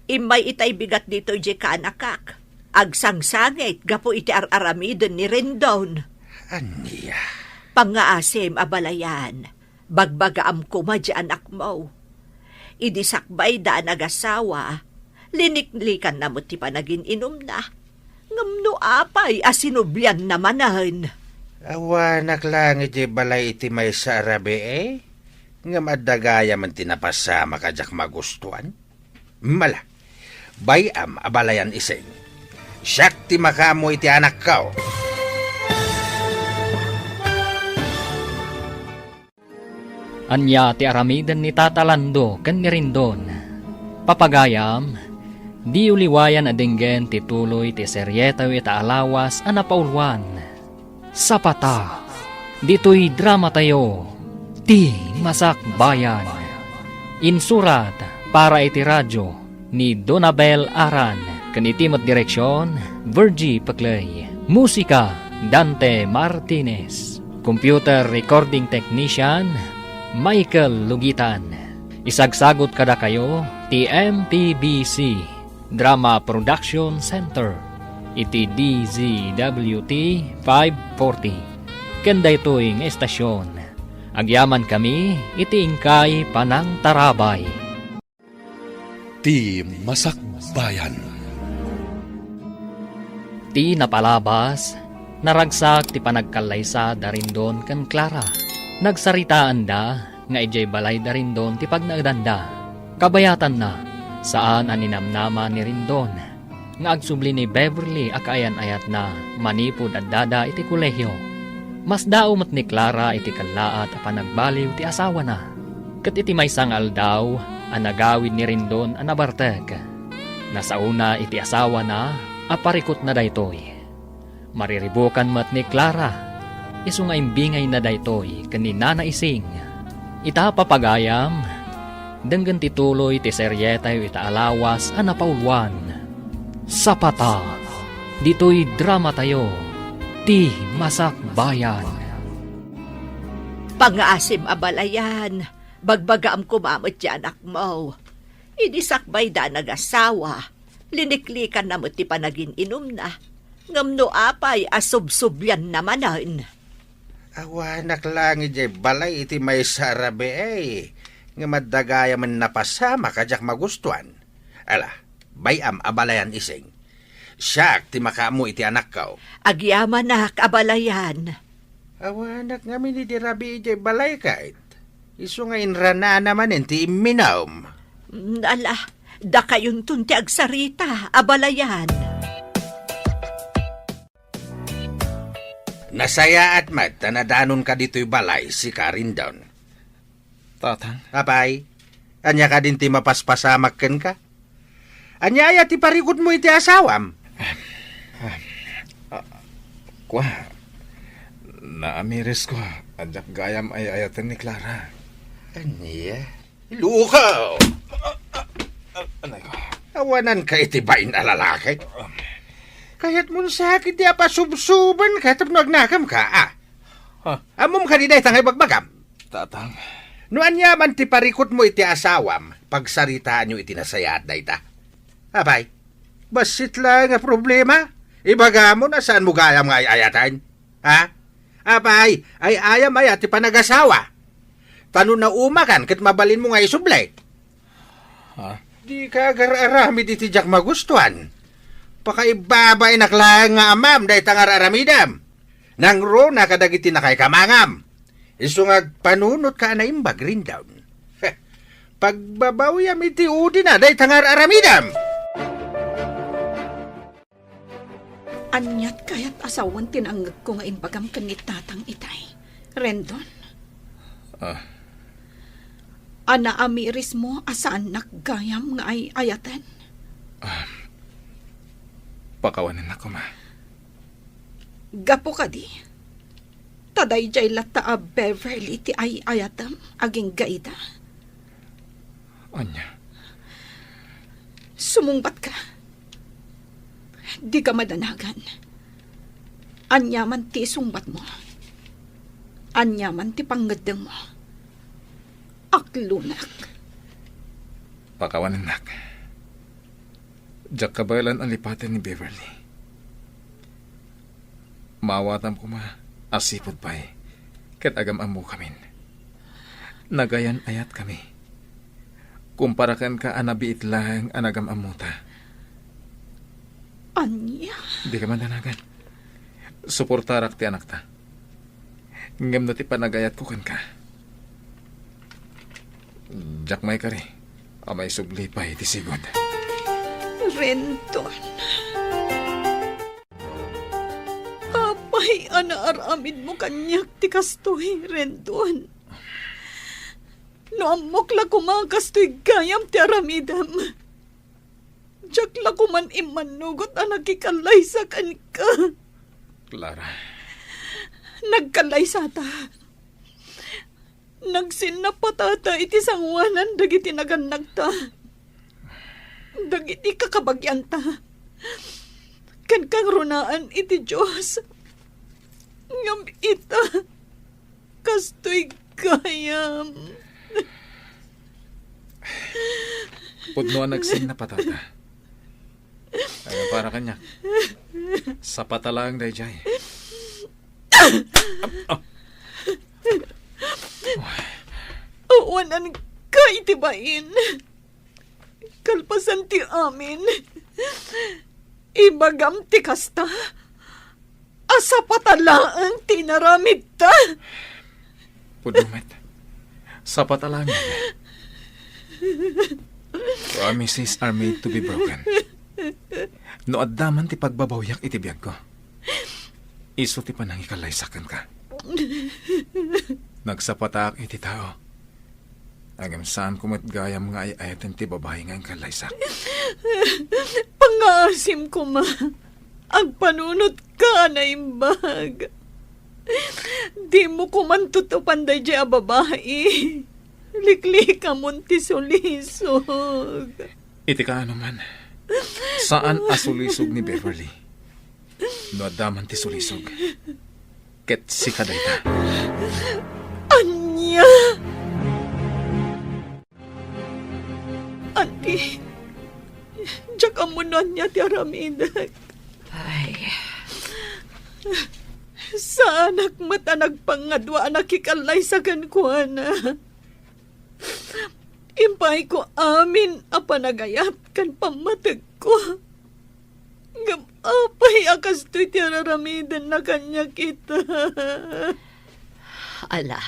Immay itay bigat ditoy diay kanakak. Agsangsangit gapu iti ar-aramiden ni Rendon. Ania? Pangngaasim a balayan. Bagbagaam koma diay anakmo. Idi sakbayda a nagasawa, liniklikanna met ti panagin-inumna. Ngem no apay a sinublianna manen? Awanak laeng idiay balay iti maysa a rabii, ngem adda gayamen ti napasamak a diak magustuan. Mala, bay-am a balayan, Ising. Siak ti makaammo iti anakko. Ania ti aramiden ni Tata Lando ken ni Rendon? Papagayam, diyo liwayan a denggen ti tuloy ti serietayo ita a lawas a napauluan. Sapata, ditoy dramatayo, Ti Masakbayan. Insurat para iti radio ni Donabel Aran ken iti met direksion, Virgie Peclay. Musika, Dante Martinez. Computer recording technician, Michael Lugitan. Isagsagut kadakayo ti M P B C Drama Production Center iti D Z W T five forty. Ken daytoy nga estasion, agyamankami iti inkay panangtarabay. Ti Masakbayan. Ti napalabas, naragsak ti panagkallaysa da Rendon ken Clara. Nagsaritaanda nga idiay balay da Rendon ti pagnaedanda. Kabayatanna, saan a ninamnama ni Rendon nga agsubli ni Beverly a kaayan-ayatna manipud addada iti kolehio. Masdaaw met ni Clara iti kellaat a panagbaliw ti asawana. Ket iti maysa nga aldaw a nagawid ni Rendon a nabartek, nasaona iti asawana a parikutna daytoy. Mariribukan met ni Clara, isu nga imbingayna daytoy ken ni Nana Ising. Ita, papagayam, denggen ti tuloy ti serietayo ita a lawas a napauluan. Sapata, ditoy dramatayo, Ti Masakbayan. Pangngaasim a balayan, bagbagaam koma met ti anakmo. Idi sakbayda a nagasawa, liniklikanna met ti panagin-inumna. Ngem no apay a subsublianna manen? Awanak laeng idiay balay iti maysa a rabii, ngem adda gayamen napasamak a diak magustuan. Ala, bay-am a balayan, Ising. Siak ti makaammo iti anakko. Agyamanak a balayan. Awanak ngamin idi rabii idiay balay, ket isu nga inranana manen ti imminum. Mm, ala, dakayonton ti agsarita a balayan. Nasayaat met ta nadanonka ditoy balay, sika, Rendon. Tatang. Apay, ania kadin ti mapaspasamak kenka? Ania aya ti parikutmo iti asawam? Ah, ah, kua, naamirisko a diak gayam ay-ayaten ni Clara. Ania? Lukaw! Anay ko. Awananka iti bain a lalaki? Kayatmon sakit ti apasubsubanka tapno agnakamka, a? Ha? Ammom kadi dayta nga ibagbagam? Tatang. No ania man ti parikutmo iti asawam, pagsaritaanyo iti nasayaat dayta. Apay, bassit laeng a problema. Ibagamon a saanmo gayam nga ay-ayaten. Ha? Apay, ay-ayam aya ti panagasawa? Ta no naumakan ket mabalinmo nga isubli. Ha? Dika agar-aramid iti diak magustuan. Pakaibabainak laeng nga amam dayta nga ar-aramidem. Nangruna kadagiti nakaikamangam. Isu nga agpanunotka a naimbag, Rendon. Heh, Pagbabawyam iti udina dayta nga ar-aramidem. Aniat kayat a sawen ti nangngegko nga imbagam ken ni Tatang itay, Rendon? Ah. A naamirismo a saannak gayam nga ay-ayaten? Ah, pakawanennak koma. Gapu kadi, ta daydiay latta a Beverly ti ay-ayatem agingga ida. Ania? Sumungbatka. Dika madanagan. Aniaman ti isungbatmo, aniaman ti pangngeddengmo, aklonak. Pakawanennak. Diak kabaelan a lipaten ni Beverly. Maawatam koma a sipud pay ket agam-ammokamin. Nagayan-ayatkami. Kumpara kenka a nabiit laeng a nagam-ammota. Ania? Dika madanagan. Suportarak ti anakta. Ngem no ti panagayatko kenka, diak maikari a maisubli pay ti sigud. Rendon. Apay a naaramidmo kaniak ti kastoy, Rendon? No ammok la koma a kastoy gayam ti aramidem, diak la koman immannugot a nakikallaysa kenka. Clara. Nagkallaysata. Nagsinnapatata iti sangoanan dagiti nagannagta, dagiti kakabagianta, ken kangrunaan iti Dios. Ngem ita, kastoy gayam. Pudno a nagsinnapatata. Ay, para kaniak. Sapata laeng daydiay. Awananka iti bain. Kalpasan ti amin, ibagam ti kasta a sapata laeng ti inaramidta. Pudno met. Sapata laeng. Promises are made to be broken. No adda man ti pagbabawiak iti biagko, isu ti panangikallaysak kenka. Nagsapatak iti tao. Ngem saanko met gayam nga ay-ayaten ti babai nga inkallaysak. Pangngaasim koma. Agpanunotka a naimbag. Dimo koman tutupan daydiay a babai. Liklikamon ti sulisog. Iti kaano man, saan a sulisog ni Beverly. No adda man ti sulisog, ket sika dayta. Ania? Anti, diak ammo no ania ti aramidek. Ay. Saanak met a nagpangadua a nakikallaysa kenkuana. Impaayko amin a panagayat ken pammategko. Ngem apay a kastoy ti araramidenna kaniak ita? Ala,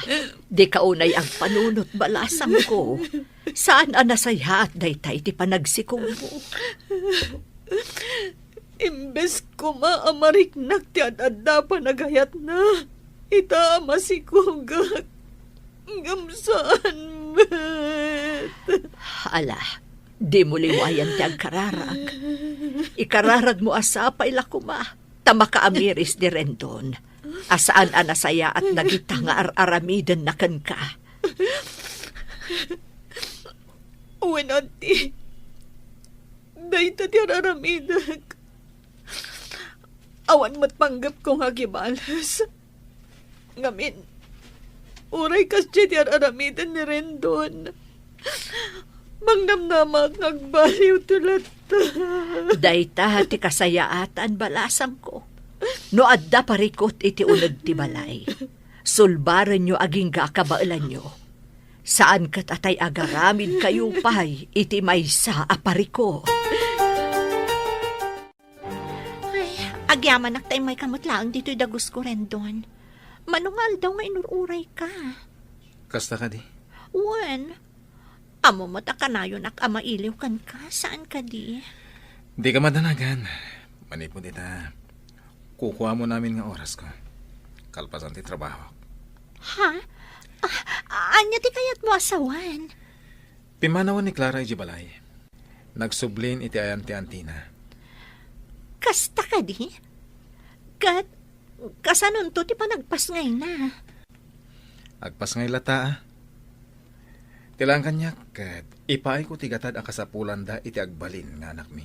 dika unay agpanunot, balasangko. Saan a nasayaat dayta iti panagsikogmo. Imbes koma a mariknak ti ad-adda a panagayatna, ita a masikogak. Ngem saan met. Ala, dimo liwayan ti agkararag. Ikararagmo a sapay la koma ta makaamiris ni Rendon a saan a nasayaat dagita nga ar-aramidenna kenka. Wen, anti, dayta ti ar-aramidek. Awan met panggepko nga agibales. Ngamin, uray kasdiay ti ar-aramiden ni Rendon, mangnamnamak nga agbaliw ti latta. Dayta ti kasayaatan, balasangko. No adda parikut iti uneg ti balay, sulbarenyo agingga a kabaelanyo. Saan ket a tay agaramidkayo pay iti maysa a parikut. Ay, agyamanak ta immayka met laeng ditoy dagusko, Rendon. Mano nga aldaw nga inur-urayka? Kasta kadi? Wen, Ammom met a kanayonak a mailiw kenka, saan kadi? Dika madanagan. Manipud ita, kukuamon amin nga orasko kalpasan ti trabahok. Ha? Ah, ania ti kayatmo a sawen? Pimmanawen ni Clara idiay balay. Nagsublin iti ayan ti antina. Kasta kadi? Ket kasanonto ti panagpasngayna? Agpasngay latta, a. Ti laeng kaniak ket ipaayko ti gatad a kasapulanda iti agbalin nga anakmi.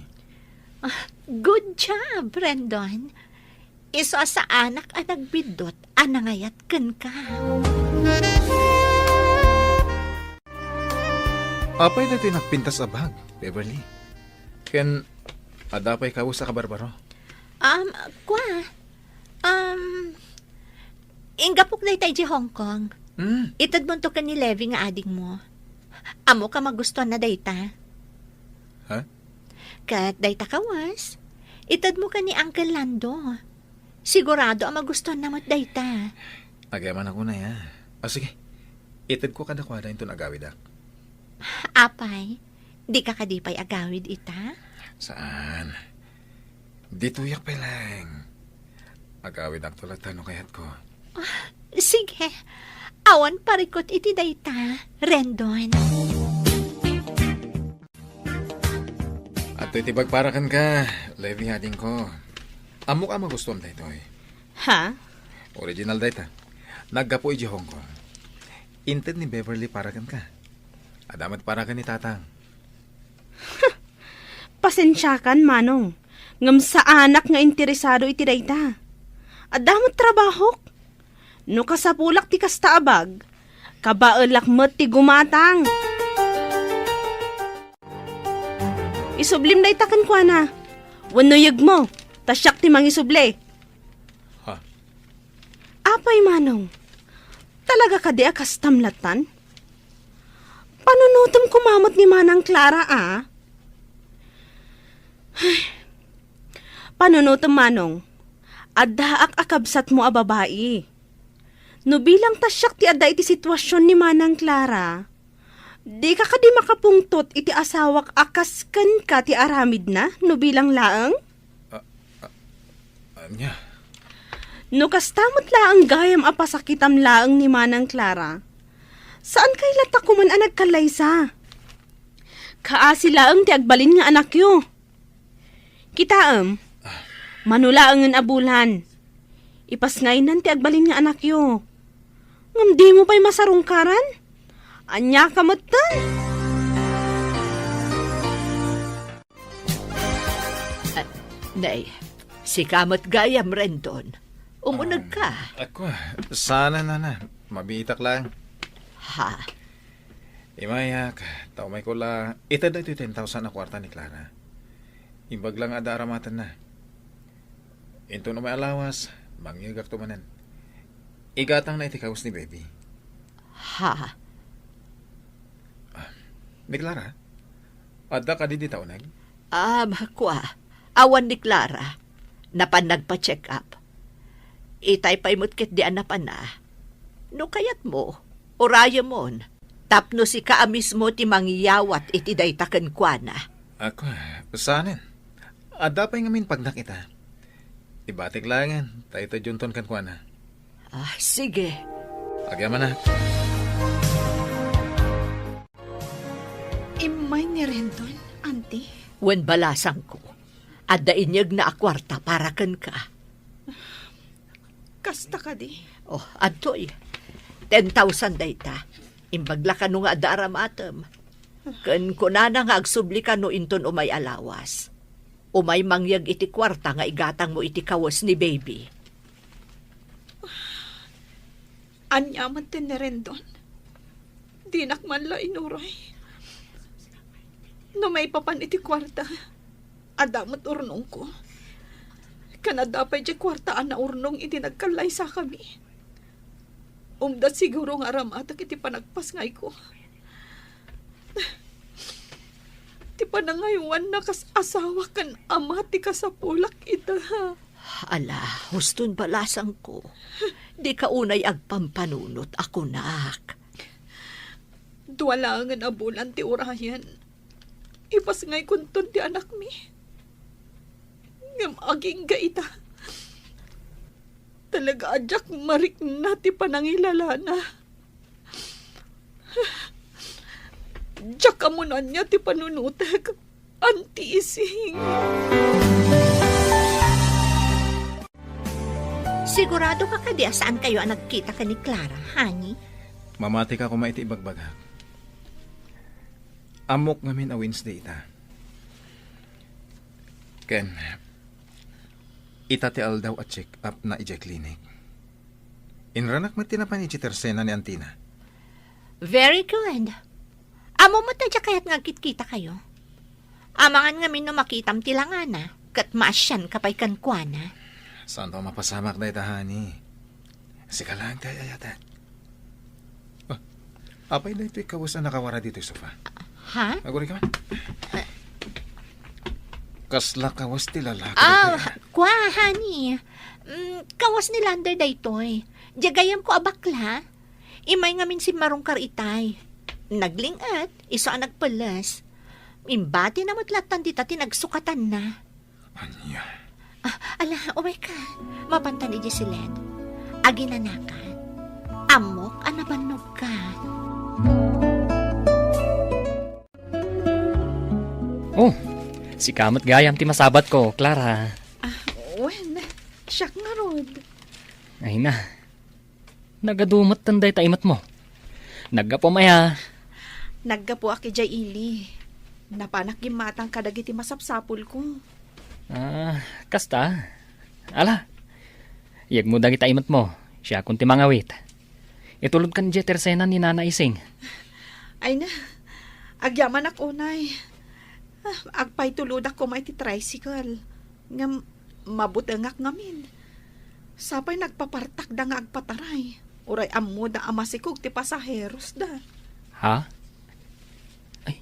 Ah, good job, Rendon. Isu a saanak a nagbiddut a nangayat kenka. Apay daytoy nagpintas a bag, Beverly? Ken adda pay kawes a kabarbaro? Um, kua. Um, inggapok dayta idiay Hong Kong. Hmm. Itedmonto ken ni Levi nga adingmo. Ammok a magustuanna dayta. Ha? Ket dayta kawes, itedmo ken ni Uncle Lando. Sigurado a magustuanna met dayta. Agyamanak unay, a. O, sige. Itedko kadakuada inton agawidak. Apay, dika kadi pay agawid ita? Saan. Ditoyak pay laeng. Agawidakto latta no kayatko. Ah, sige. Awan parikut iti dayta, Rendon. Adtoy ti bag para kenka, Levi, adingko. Ammok a magustuam daytoy. Ha? Original dayta. Naggapu idiay Hong Kong. Inted ni Beverly para kenka. Adda met para ken ni Tatang. Pasensiakan, Manong, ngem saanak nga interesado iti dayta. Adda met trabahok. No kasapulak ti kasta a bag, kabaelak met ti gumatang. Isublim dayta kenkuana. Wenno yegmo, ta siak ti mangisubli. Ha? Apay, Manong? Talaga kadi a kastam lattan? Panunotem koma met ni Manang Clara, a? Panunotem, Manong. Addaak a kabsatmo a babai. No bilang ta siak ti adda iti situasion ni Manang Clara, dika kadi makapungtot iti asawak a kas kenka ti aramidna no bilang laeng? A, a, ania? No kasta met laeng gayam a pasakitam laeng ni Manang Clara, saan kay latta koman a nagkallaysa? Kaasi laeng ti agbalin nga anakyo. Kitaem, mano laengen a bulan, ipasngaynan ti agbalin nga anakyo. Ngem dimo pay masarungkaran? Ania ka metten? Ah, nay, sika met gayam, Rendon. Umuneg ka. Ah, ako, saan, nana. Mabiitak lang. Ha? Imayak, ta umayko la, ited daytoy ten thousand a kuarta ni Clara. Imbag la nga adda aramatenna. Inton umay a lawas, mangyegakto manen. Igatangna iti kawes ni Baby. Ha? Ah, ni Clara? Adda kadi dita uneg? Ah, kua. Awan ni Clara. Napan nagpa-check up. Itay pay met ketdi a napanna. No kayatmo, urayemon. Tapno sika a mismo ti mangyawat iti dayta kenkuana. Ako, saanen? Adda pay ngamin pagnak ita. Ibatik laengen, ta ita dionton kenkuana. Ah, sige. Agyamanak. Immay ni Rendon, Auntie. Wen balasangko, adda inyegna a kuarta para kenka. Kasta kadi? Oh, adtoy. Ten thousand dayta. Imbag la kano nga adda aramatem. Ken kunana nga agsubli kano inton umay a lawas. Umay mangyeg iti kuarta nga igatangmo iti kawes ni Baby. Ania met ti ni Rendon? Dinak man la inuray. No maipapan iti kuarta, adda met urnongko. Ken adda pay diay kuarta a naurnong idi nagkallaysakami. Umda siguro nga aramatek iti panagpasngayko. Ti panangaywanna kas asawa ken ama ti kasapulak ita. Ala, huston balasangko. Dika unay agpampanunot a kunak. Dua laengen a bulan ti urayen, ipasngaykonton ti anakmi. Ngem agingga ita, talaga a diak marikna ti panangilalana. Diak ammo no ania ti panunotek, Auntie Ising. Sigurado ka kadi a saan kayo a nagkita ken ni Clara, honey? Mamati ka koma iti ibagbagak. Ammok ngamin a Wednesday ita. Ken, ita ti aldaw a check-up na idiay clinic. Inranak met ti napan idiay tersena ni antina. Very good. Ammom met a diak kayat nga agkitkita kayo. Amangan ngamin no makitam ti langana, ket maasianka pay kenkuana. Saanto a mapasamak dayta, honey. Sika laeng ti ay-ayatek. Ah, apay daytoy kawes a nakawara ditoy sofa? Ha? Aguri ka man. Kasla kawes ti lalaki Ah, daytoy, ah. Kua, honey. Mm, kawes ni Lander daytoy. Diay gayyemko a bakla. Immay ngamin simmarungkar itay. Nagling-et, isu a nagpelles. Imbatina met lattan dita ti nagsukatanna. Ania? Ah, ala, umayka. Mapantan idiay siled. Aginanakan. Ammok a nabannogka. Oh, sika met gayam ti masabatko, Clara. Ah, wen, siak ngarud. Ay na. Nagadu metten dayta imetmo. Naggapuam aya? Naggapuak idiay ili. Napanak gimmatang kadagiti masapsapulko. Ah, kasta? Ala, yegmo dagita imetmo. Siakon ti mangawit. Itulodkan idiay tersena ni Nana Ising. Ay na, agyamanak unay. Ah, agpaitulodak koma iti tricycle. Ngem mabutengak ngamin. Sapay nagpapartakda nga agpataray. Uray ammoda a masikog ti pasaherosda. Ha? Ay,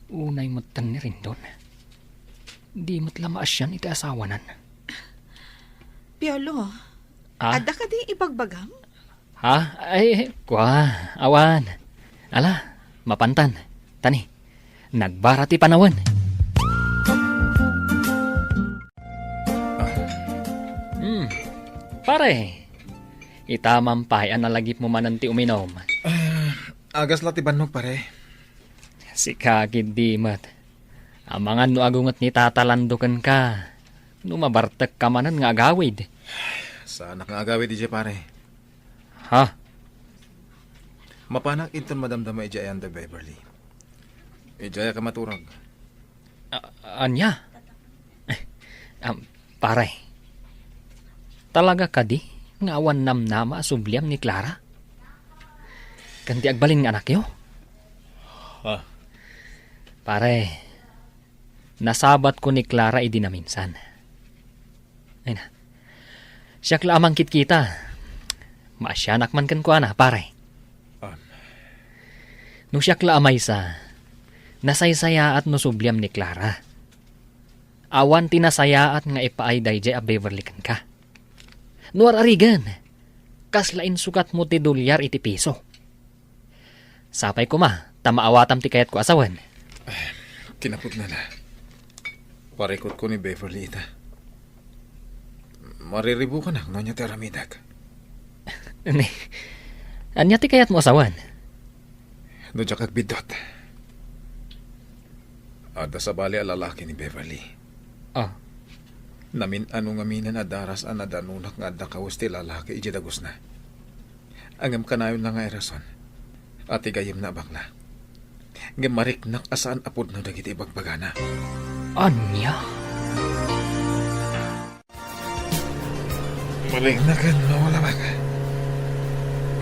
unay metten ni Rendon. Di met la maasian iti asawanan. Piolo, Ah? Adda kadi ibagbagam? Ha? Ay, kua, awan. Ala, mapantan. Tani, nagbara ti panawen. Hmm. Pare, ita man pay a nalagipmo manen ti uminom. Ah, agas la ti bannog, pare. Sika ketdi met. Amangan no agunget ni Tata Lando kenka. No mabartekka manen nga agawid. Saanak nga agawid idiay, pare. Ha? Mapanak inton madamdama idiay ayan da Beverly. Idiay ka maturag. A-, ania? Am, pare. Talaga kadi nga awan namnama a subliam ni Clara? Ken ti agbalin nga anakyo? Ah. Pare, nasabatko ni Clara idi naminsan. Ay na. Siak la a mangkitkita. Maasianak man kenkuana, pare. Ah. No siak la a maysa, nasaysayaat no subliam ni Clara. Awan ti nasayaat nga ipaay daydiay a Beverly kenka. No ar-arigen, kasla insukatmo ti dolyar iti piso. Sapay koma ta maawatam ti kayatko a sawen. Kinapudnana, parikutko ni Beverly ita. Mariribukanak no ania ti aramidek. Ni, ania ti kayatmo a sawen? No diak agbiddut, adda sabali a lalaki ni Beverly. Ah. Namin-ano ngaminen a daras a nadanonak nga adda kawes ti lalaki idiay dagusna. Ngem kanayonna nga irason a ti gayyemna a bakla. Ngem mariknak a saan a pudno dagiti ibagbagana. Ania? Malikna ken no wala baka.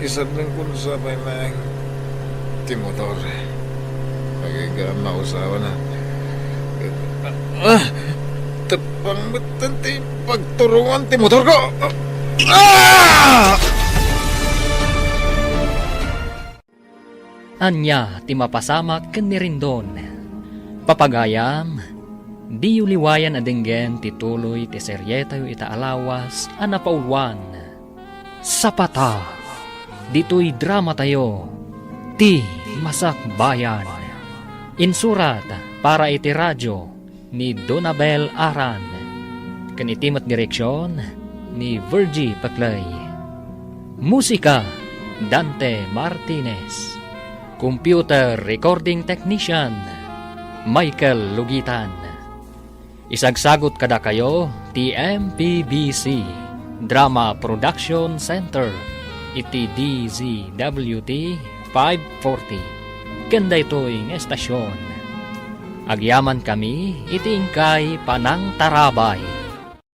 Isardengko no sapay laeng ti motor. Agigam na usawa na. Ah! Tepang metten ti pagturongan ti motorko! Ah! Ania ti mapasamak ken ni Rendon? Papagayam, diyo liwayan a denggen ti tuloy ti serietayo ita a lawas a napauluan, Sapata. Ditoy dramatayo, ti Masakbayan. Insurat para iti radyo ni Donabel Aran. Ken iti met direksion ni Virgie Peclay. Musika, Dante Martinez. Computer recording technician, Michael Lugitan. Isagsagut kadakayo ti M P B C Drama Production Center iti D Z W T five forty. Ken daytoy nga estasion, agyamankami iti inkay panangtarabay.